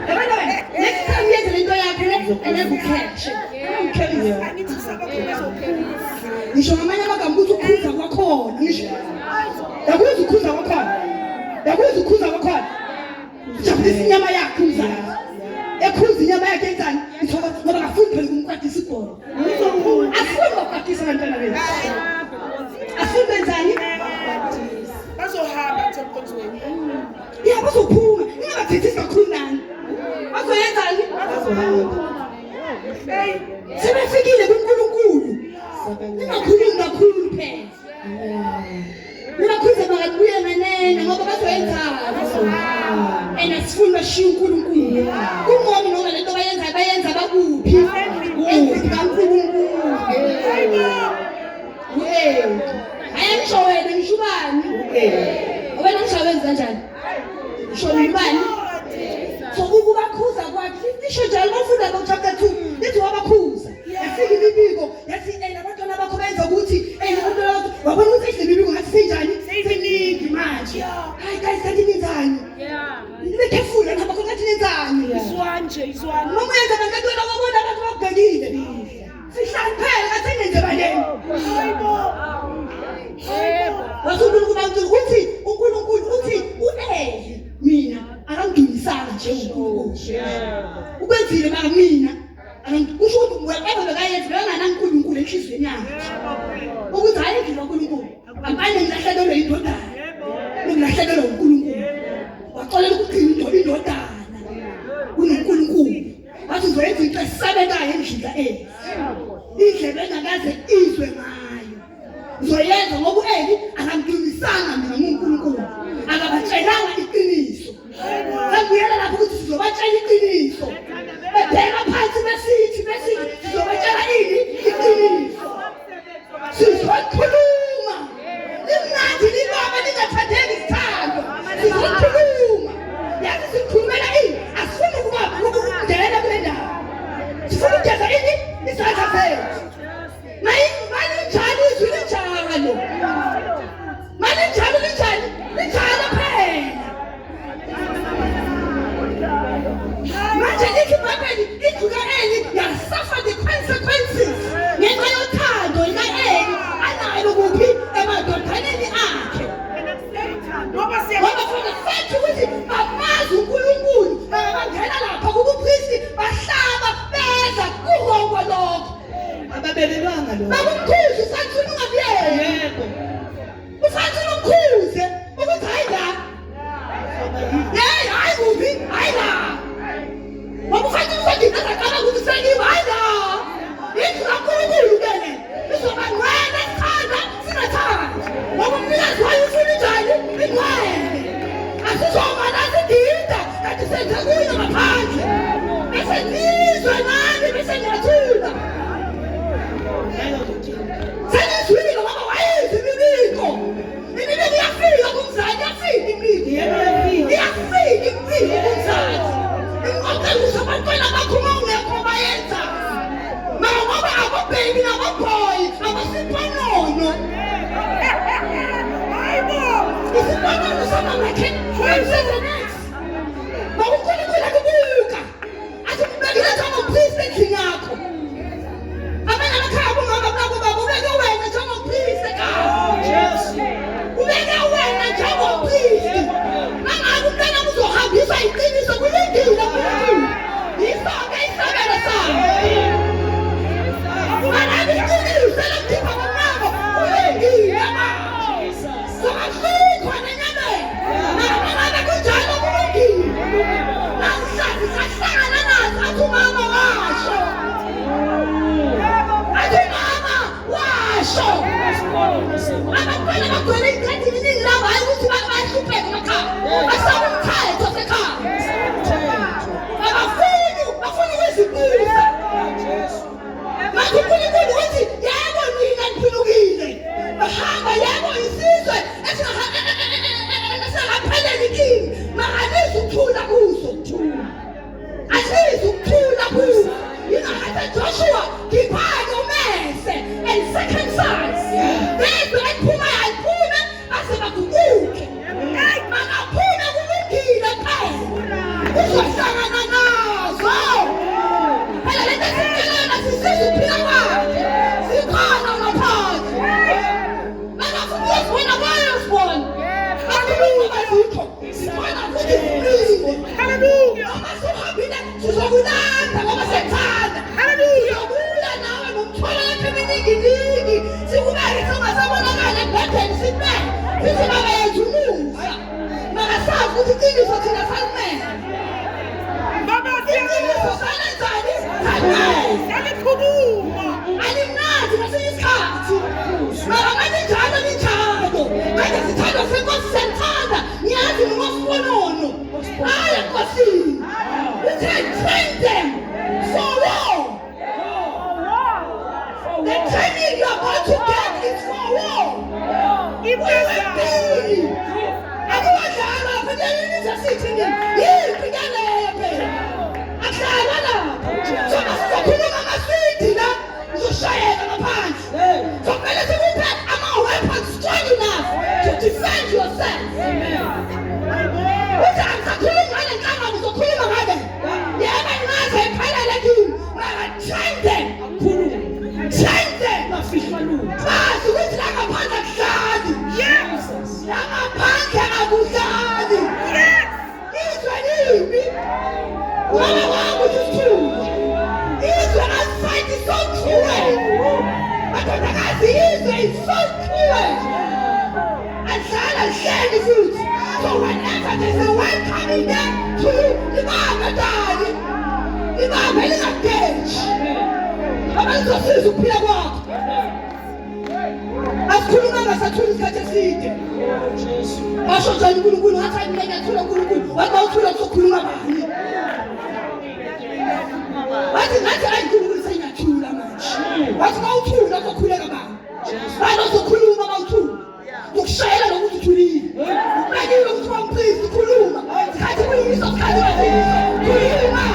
Yabona wena, next time yenze lento yakho le engeke ukheshe. Ungikhelisa. Angithi usabakhona ezokhuza. Ngisho ngamanye amagama ukuthi ukhuza kwakhona ngisho. Yakuzwa ukhuza kwakhona. Yakuzwa ukhuza kwakhona. Ujabulisa inyama yakhe umzali. Ekhuza inyama yakhe enzani? Ithoba ngoba akafuni phela ukumkwatisa ibhola. Afuni bakwatisa abantwana bethu. Afuni benzani? Bazohamba kuthi emkonzweni. Ya bazophuma. Ningabathethisi kakhulu nani. Bazoyenzani? Bazohamba. Hey. Sebefikile kuNkulunkulu. Ningakhulumi kakhulu phela. Nibakhuze bakabuye nganene ngoba bazoyenzani. And asifuni bashiye uNkulunkulu. Kungcono noma lento bayenza bayenza bakuphi? Endlini kaNkulunkulu. Hey. Hayi ngisho wena ngisho ubani? Wena ngisho wenza kanjani? Ngisho ubani? So ukubakhuza kwakhe lisho njalo bafunda ngo chapter 2 lithi wabakhuza. Yafika imibiko yathi eh labantwana bakho benza ukuthi eh labantwana bakho wabona ukuthi le mibiko ngathi senjani? Seminingi manje. Hayi guys kanti nenzani? Nibe careful nihamba khona ngathi nenzani? Izwanje, izwani. Noma uyenza bantwana babona abantu bakubhekile. Sihlani phela ngathi nenze baleni. Hayibo. Wathi uNkulunkulu uthi uNkulunkulu uthi uEli mina akangidumisanga njengoNkulunkulu. Ukwenzile mara mina kusho ukuthi whatever bekayenza bekanganaNkulunkulu enhliziyweni yakhe. Ukuthi hayi endlini kaNkulunkulu angibane ngilahlekelwe indodana. Ngilahlekelwe uNkulunkulu. Waxolela ukugcina indodana kunoNkulunkulu. Wathi uzoyenza into esabekayo endlini kaEli. Indlebe engakaze izwe ngayo. Uzoyenza ngoba u-Eli akamdumisanga mina nguNkulunkulu. Akabatshelanga iqiniso. Sengibuyela lapho ukuthi sizobatshela iqiniso. Bebheka phansi besithi besithi sizobatshela ini iqiniso. Sizokhuluma. Limnandi libaba lingathandeki isithandwa. Sizokhuluma. Yazi sikhulumela ini? Asifuni ukuba ukungena kule ndawo. Sifuna ukugeza ini? Izandla zethu. Malinjalo izwi linjalo. Malinjalo linjani? Linjalo phela. Manje lithi iBhayibheli indlu ka-Eli yasuffer the consequences ngenxa yothando lika-Eli analo kuphi emadodaneni akhe. Ngoba siya Ngoba for the fact ukuthi bamazi uNkulunkulu bangena lapha kubupristi bahlaba beza kuwonke lokho. Ababelelwanga lo. Bakumkhuze uSamson ungabuyeli. Yebo. USamson umkhuze ukuthi hayi la. Hey, hayi kuphi? Hayi la. Ngoba uSamson uzogida aqala ukuthi sekiwe hayi la. Indlu kaNkulunkulu ke le. Izoba ngcwele sithanda singathandi. Ngoba umnikazi wayo ufuna injani? Ingcwele. Asizoba la sigida kanti senze kuyo ngaphandle. Bese nizwe nani bese niyathula. Senizwile ngoba wayizwa imibiko. Imibiko iyafika kumzali, iyafika imibiko. Yebo, iyafika. Iyafika imibiko kumzali. Inqoqela ukuthi abantwana bakho uma ungekho bayenza. Mara ngoba abobhebi nabobhoyi abasiponono. Hayibo. Isiponono samamakhe wenze next. Ngoba uNkulunkulu akubuka. Athi ngibekile njengompristi endlini yakho. Abanye abakhaya bomama nabo baba ubeke wena njengompristi ekhaya. Ubeke wena njengompristi. Mangabe umntwana uzohambiswa iqiniso kulungile uNkulunkulu. Yiso-ke isabelo sakhe. Mangabe iqiniso lokukhipha komnyango kulungile manje. Sokahlukwa nenyameni. Mangabe kunjalo kulungile. Namhlanje sahlangana nazo athi umama washo. Athi umama washo. Abantwana bagcwele iy'ngathi iningi labo hhayi ukuthi bahlupheke emakhaya. Basaba umthetho wasekhaya. Abafuni, bafuna ukuzibusa. Manje uNkulunkulu uthi yebo nina niphulukile. Bahamba yebo isizwe esingapheleli kini. Mara ukuthula kuso. Asizi ukuthula kuso. Yingakho Joshua khiphake umese and circumcise. Lezwe eliphumayo aliphume base baguquke. Makaphume kulungile phela. Uzohlangana nazo. Phela lento esiyitshela sisiza ukuphila kwakhe. Sikhona ngaphandle. Makafuna ukuzibona bayazibona. Bakhuluma bazikho. Sikhona futhi simile. Hallelujah. Noma suhambile sizokulanda ngoba siyakuthanda. Hallelujah. Sizobuya nawe nomthwalo wakho emininginingi. Sikubeke singasabonakala embhedeni sikubeke. Sithi baba yethu umusa. Makasazi ukuthi iqiniso thina salimele. Baba siya Iqiniso salenzani? Salimele. Salikhuluma. Alimnandi kwesinye isikhathi. Mara malinjalo linjalo. Sithi yimpi ke leyo phela. Akuhlalwa lapho. So masizokhuluma amaswidi la uzoshayeka ngaphandle. So kumele sikuphe ama-weapons strong enough to defend yourself. Uthi angisakhulumi ngale nhlangano uzokhuluma ngale. Yebo ingaze iphelele kimi. Mara train them. Akhulume. Train them. Ungafihlwa lutho. Bazi ukuthi la ngaphandle akuhlali. Jesus. La ngaphandle akuhlali. Yes. Izwe libi. Ubaba wami uthi sithule. Izwe outside is so cruel. Madodakazi izwe is so cruel. Adlala lihleli futhi. So whenever there's a word coming there to you, libambe dali. Libambe lingageji. Ngoba lizosiza ukuphila kwakho. Asikhulumanga sathula isikhathi eside. Jesu. Washo njani uNkulunkulu ngathi hayi mina ngiyathula uNkulunkulu. Wathi mawuthula kuzokhuluma bani? Wathi ngathi hayi uNkulunkulu sengiyathula manje. Wathi mawuthula kuzokhuleka bani? Bani ozokhuluma mawuthula? Ukushayela nokuthi uthulile. Ubekiwe ukuthi wampriest ukhuluma. Sikhathi kuyiso sikhathi kuyiso. Khuluma.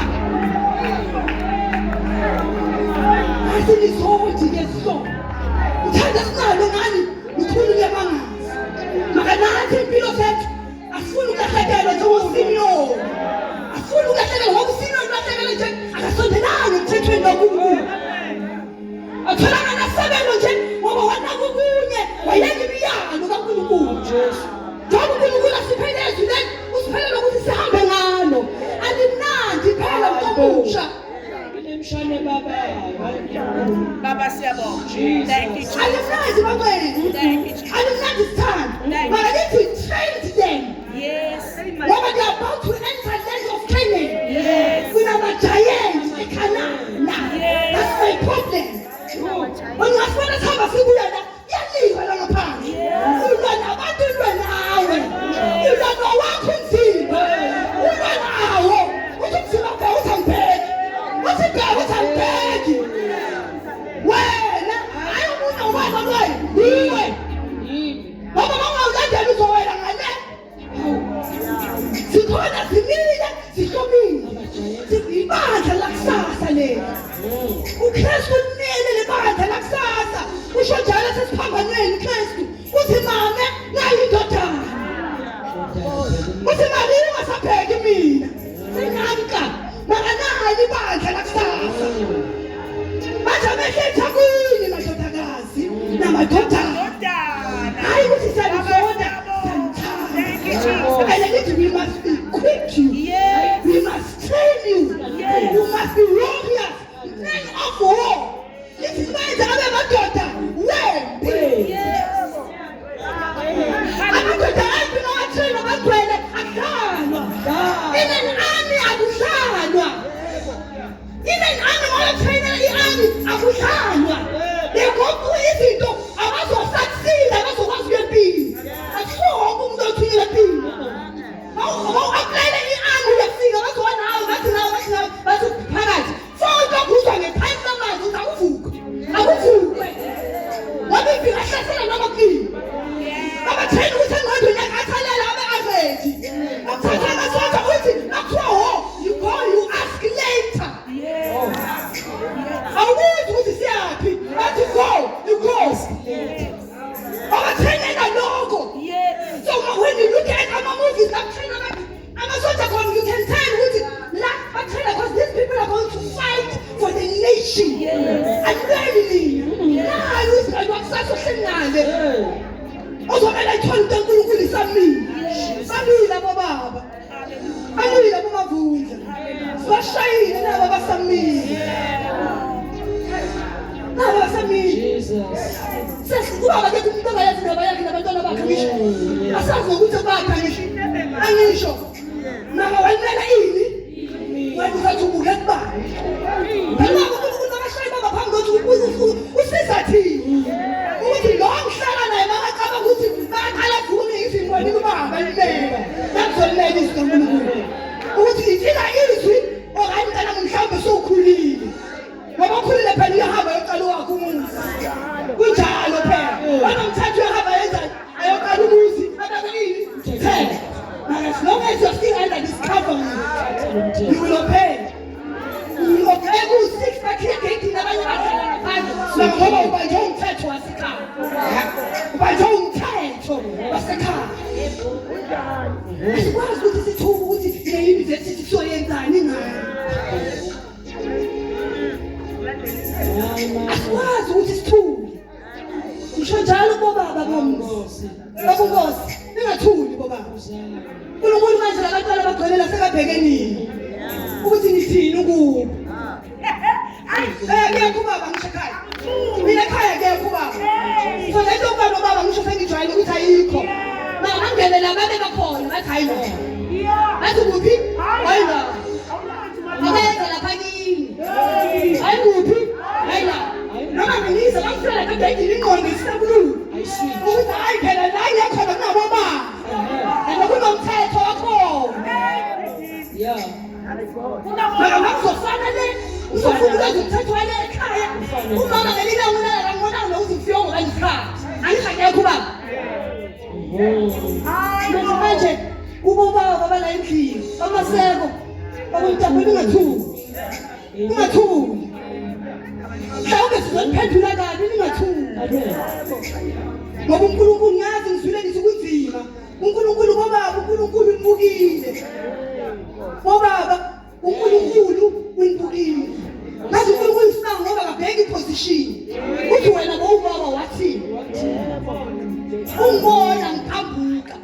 Asilizodi ke sihlobo. Uthanda sinalo ngani? Lukhulu kuyamangaza. Makanathi impilo zethu asifuni ukulahlekelwa njengoSimiyoni. Asifuni ukulahlekelwa ngoba uSimiyoni ulahlekelwe nje akasondelanga emthethweni kaNkulunkulu. Atholanga nasabelo nje ngoba wanakukunye wayeka imiyalo kaNkulunkulu. Jesu. Njengoba uNkulunkulu asiphele ezwi leli usiphele lokuthi sihambe ngalo. Alimnandi phela mntomusha. Kunemshane baba. Baba siyabonga. Jesus. Thank you Jesus. Alimnandi bacwele. Thank you Jesus. Alimnandi sithando. Thank you. Mara lithi trained them. Yes. Ngoba they are about to enter land of Canaan. Yes. Kunama-giants eKhanana. Yes. That's my problem. Ungasibona sihamba sibuya la, kuyaliwa la ngaphandle. Ulwa nabantu ulwa nawe. Ulwa nowakho umzimba. Ulwa nawo. Uthi umzimba bheka uthi angibheki. Uthi bheka uthi angibheki. Wena, hayi omunye ubani olwayo. Iwe. Yimi. Ngoba mawungawulandeli uzowela ngale. Sikhona simile, sihlomile. Ibandla lakusasa leli. uKristu limele lebandla lakusasa. Usho njalo sesiphambanweni uKristu. Uthi mame nayi indodana. Uthi Maria ungasabheki mina. Sengamka. Makanali ibandla lakusasa. Manje amehlo ethu akuyini madodakazi namadodana. Dodana. Hayi ukuthi siyalizonda, Thank you siyalithanda. Jesus. And lithi we must equip you. Yes. We must train you. Yes. You must be warriors, men of war. Lithi sibenze abe madoda wempi. Yes. Amadoda empi mawatrainwa bagcwele akudlalwa. In an army akudlalwa. In an army mawatrainela i-army akudlalwa. They go through izinto abazosucceed abazokwazi ukuya empini. Akusiwo wonke umuntu othunyelwa empini. Mawu-applyele i-army uyafika bazoba nawe bathi nawe bathi nawe bathi phakathi. Sonke okuzwa ngephansi lamanzi uthi akuvuke. Akuvukwe. Ngoba impi ingahlasela noma kunini. Babatrain ukuthi engqondweni yakhe athalela abe average. Bakuthatha amasosha uthi makuthiwa wo you go you ask later. Awubuzi ukuthi siyaphi bathi go you go. Babatrainela lokho. Yes. So when you look at ama-movies bakutrain abantu amasoja khona you can tell ukuthi la batraina because these people are going to fight for the nation. Akulweli nina. Nayo Israel wakusasa ohleli ngale. Ozomele ayithole into enkulunkulu isamile. Bamile abobaba. Bamile abomavundla. Sibashayile nabo abasamile. Nabo abasamile. Jesus. Sesikuba ke umuntu ongayazi indaba yakhe nabantwana bakhe ngisho. Asazi nokuthi bakhe ngisho. Angisho. Mama walimela ini? Wena uzathi ubuke kubani? Phela uNkulunkulu makashaye baba phambi kokuthi usiza thina. Ukuthi lo ngihlala naye makacabanga ukuthi makaqala avume izimo ubaba limela. Nakuzolimela izwi kaNkulunkulu. Ukuthi ithina izwi okanye mntana mhlawumbe sowukhulile. Ngoba ukhulile phela uyahamba uyoqala owakho umuzi. Kunjalo phela. Banomthatha uyahamba yenzani? Ayoqala umuzi. Abeke ini? Mthetho. Mara as long as you're still ukuthi sithule. Ngisho njalo kubobaba bomzi. Babunkosi, ningathuli bobaba. uNkulunkulu manje labantwana abagcwele la sekabheke nini. Ukuthi nithini kubo. Eh kuyakho ubaba ngisho ekhaya. Mina ekhaya kuyakho ubaba. So le nto yokuba nobaba ngisho sengijwayele ukuthi ayikho. Mangangene la babe bakhona bathi hayi no. Bathi kuphi? Hayi la. Abenza lapha kini. Hayi kuphi? Hayi la. Noma ngiyiza bangifela kodwa endlini ingqondo isabululu. Ukuthi hayi phela la ngiyakhona kunabobaba. And kunomthetho wakhona. Yeah. Mara makuzofana le uzofuna ukwenza umthetho wale ekhaya. Umama ngelinye ilanga ulala la ngibona nokuthi ngifike ngoba isikhathi. Angisho akekho ubaba. Manje manje ubobaba bala endlini amaseko bakumtapela ungathuki. Ungathuki. Mhlawumbe sizoniphendula kabi ningathuki. Ngoba uNkulunkulu ngazi ngizwile ngithi kunzima. uNkulunkulu bobaba uNkulunkulu unibukile. Bobaba uNkulunkulu unibukile. Ngazi uNkulunkulu isimanga ngoba akabheki iposition. Uthi wena bowubaba wathini? Ungibona ngiphambuka.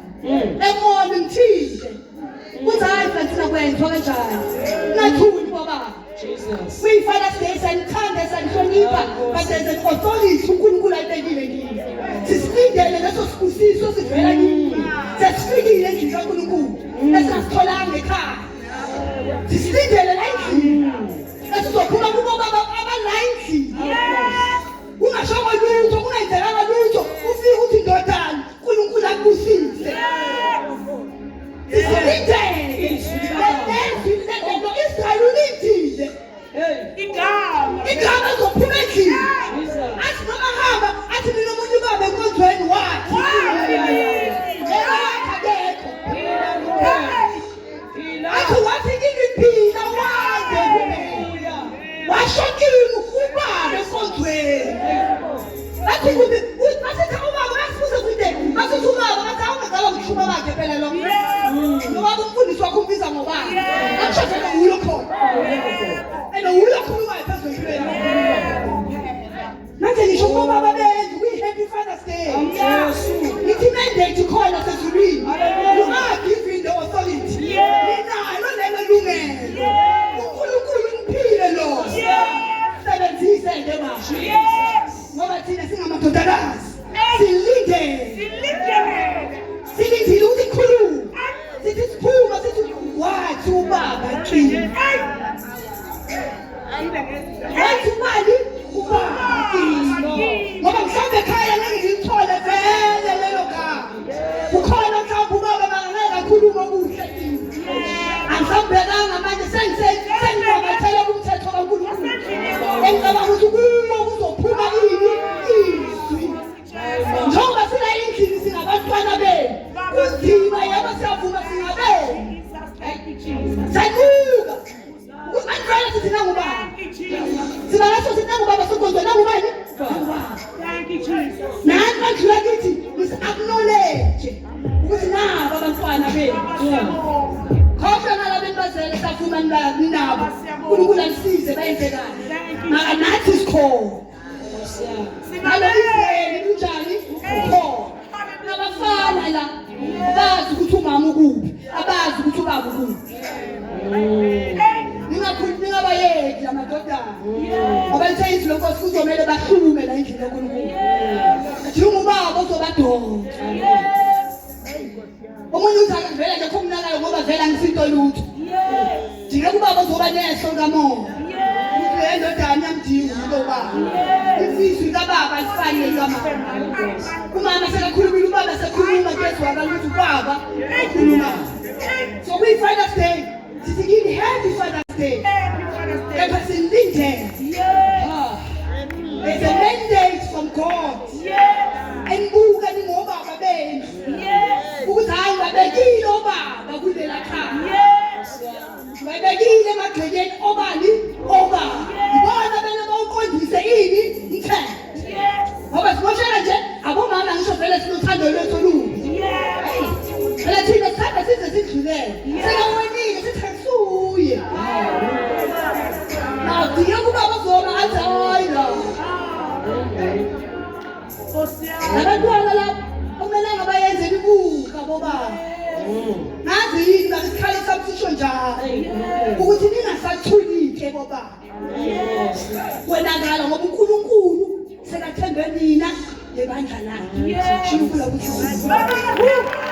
Emona ngithinte. Uthi hayi Francina kwenziwa kanjani? Ngathuli bobaba. Jesus. We Father's Day sanithanda sanihlonipha but there's an authority uNkulunkulu ayibekile kini. Sisilindele leso sibusiso sivela kini. Sesifikile endlini kaNkulunkulu esingasitholanga ekhaya. Sisilindele la endlini. Esizophuma kubo baba abala endlini. Ungashongo lutho, kungenzekanga lutho, ufike uthi ndodana, uNkulunkulu akubusise. Sisilindele. Lezwi lo-Israyeli ulindile. Hey. Igama. Igama lizophuma endlini. Jesus. Athi noma hamba, athi mina omunye ubaba enkonzweni wathi. Yena wakhe akekho. Phila. Athi wathi kimi phila wande kuphela. Washo kimi ubaba enkonzweni. Bathi kubi, bathi ubaba basibuze kude, bathi ubaba bathi awungaqala ukushuma bakhe phela lo. Ngoba umfundisi wakho umbiza ngobaba. Akusho vele uyo khona. And uyo khulumayo phezu kwempilo yakho. Manje ngisho kubobaba bendlu kuyi-Happy Father's Day. Jesu. Ngithi mandate khona sezulwini. Hallelujah. You are given the authority. Ninalo lelo lungelo. uNkulunkulu uniphile lo. Sebenzise nje baba. Ngoba thina singamadodakazi. Silindele. Silindile ukuthi khulume. Sithi siphuma sithi wathi ubaba kimi. Wathi ubani? Ubaba kimi. Ngoba mhlawumbe ekhaya ngeke ngilithole vele lelo gama. Kukhona mhlawumbe ubaba bangeke akhulume okuhle kimi. Angisambhekanga manje senginamathele kumthetho kaNkulunkulu. Engicabanga ukuthi kuwo kuzophuma ini izwi. Njengoba sila endlini singabantwana benu. Kunzima yebo siyavuma singabenu. Sanuka. Andifana sithi nangubaba. Siba naso sithi nangubaba sokonzwa nangubani? Nangubaba. Nani bandlula kithi misi-acknowledge ukuthi naba abantwana bethu. Khohlwa nalaba enibazele safuma ninabo. uNkulunkulu anisize bayenze kahle. Maka nathi sikhona. Nalo Israyeli kunjani? Ukhona. Nabafana la abazi ukuthi umama ukuphi, abazi ukuthi ubaba ukuphi. Ningakhulumi ningabayeki lamadodana. Ngoba lithe izwi lenkosi kuzomele bahlume la endlini kaNkulunkulu. Athi ungubaba ozobadonsa. Omunye uthi akavele nje khumnakayo ngoba vele angisinto lutho. Jike kubaba ozoba neso kamoya. Ukuthi le ndodana iyamdinga umuntu obaba. Izwi kababa alifani nelikamama. Umama sekakhulumile ubaba sekhuluma kuyezwakala ukuthi ubaba okhuluma. So kuyi-Father's Day. Sithi kini happy Father's Day. Kepha silindele. There's a mandate from God. Enibuka ningobaba benu. Ukuthi hayi babekile obaba kulela khaya. Babekile emagcekeni obani obaba. Ibona bena bawuqondise ini umthetho. Ngoba simoshela nje abomama ngisho vele sinothando lwethu olubi. Phela thina sithanda size sidlulele. Sekawonile sithi akusuye. Nawudinga ubaba Konakala ngoba uNkulunkulu sekathembe nina ngebandla lakhe. Unkulunkulu akusize.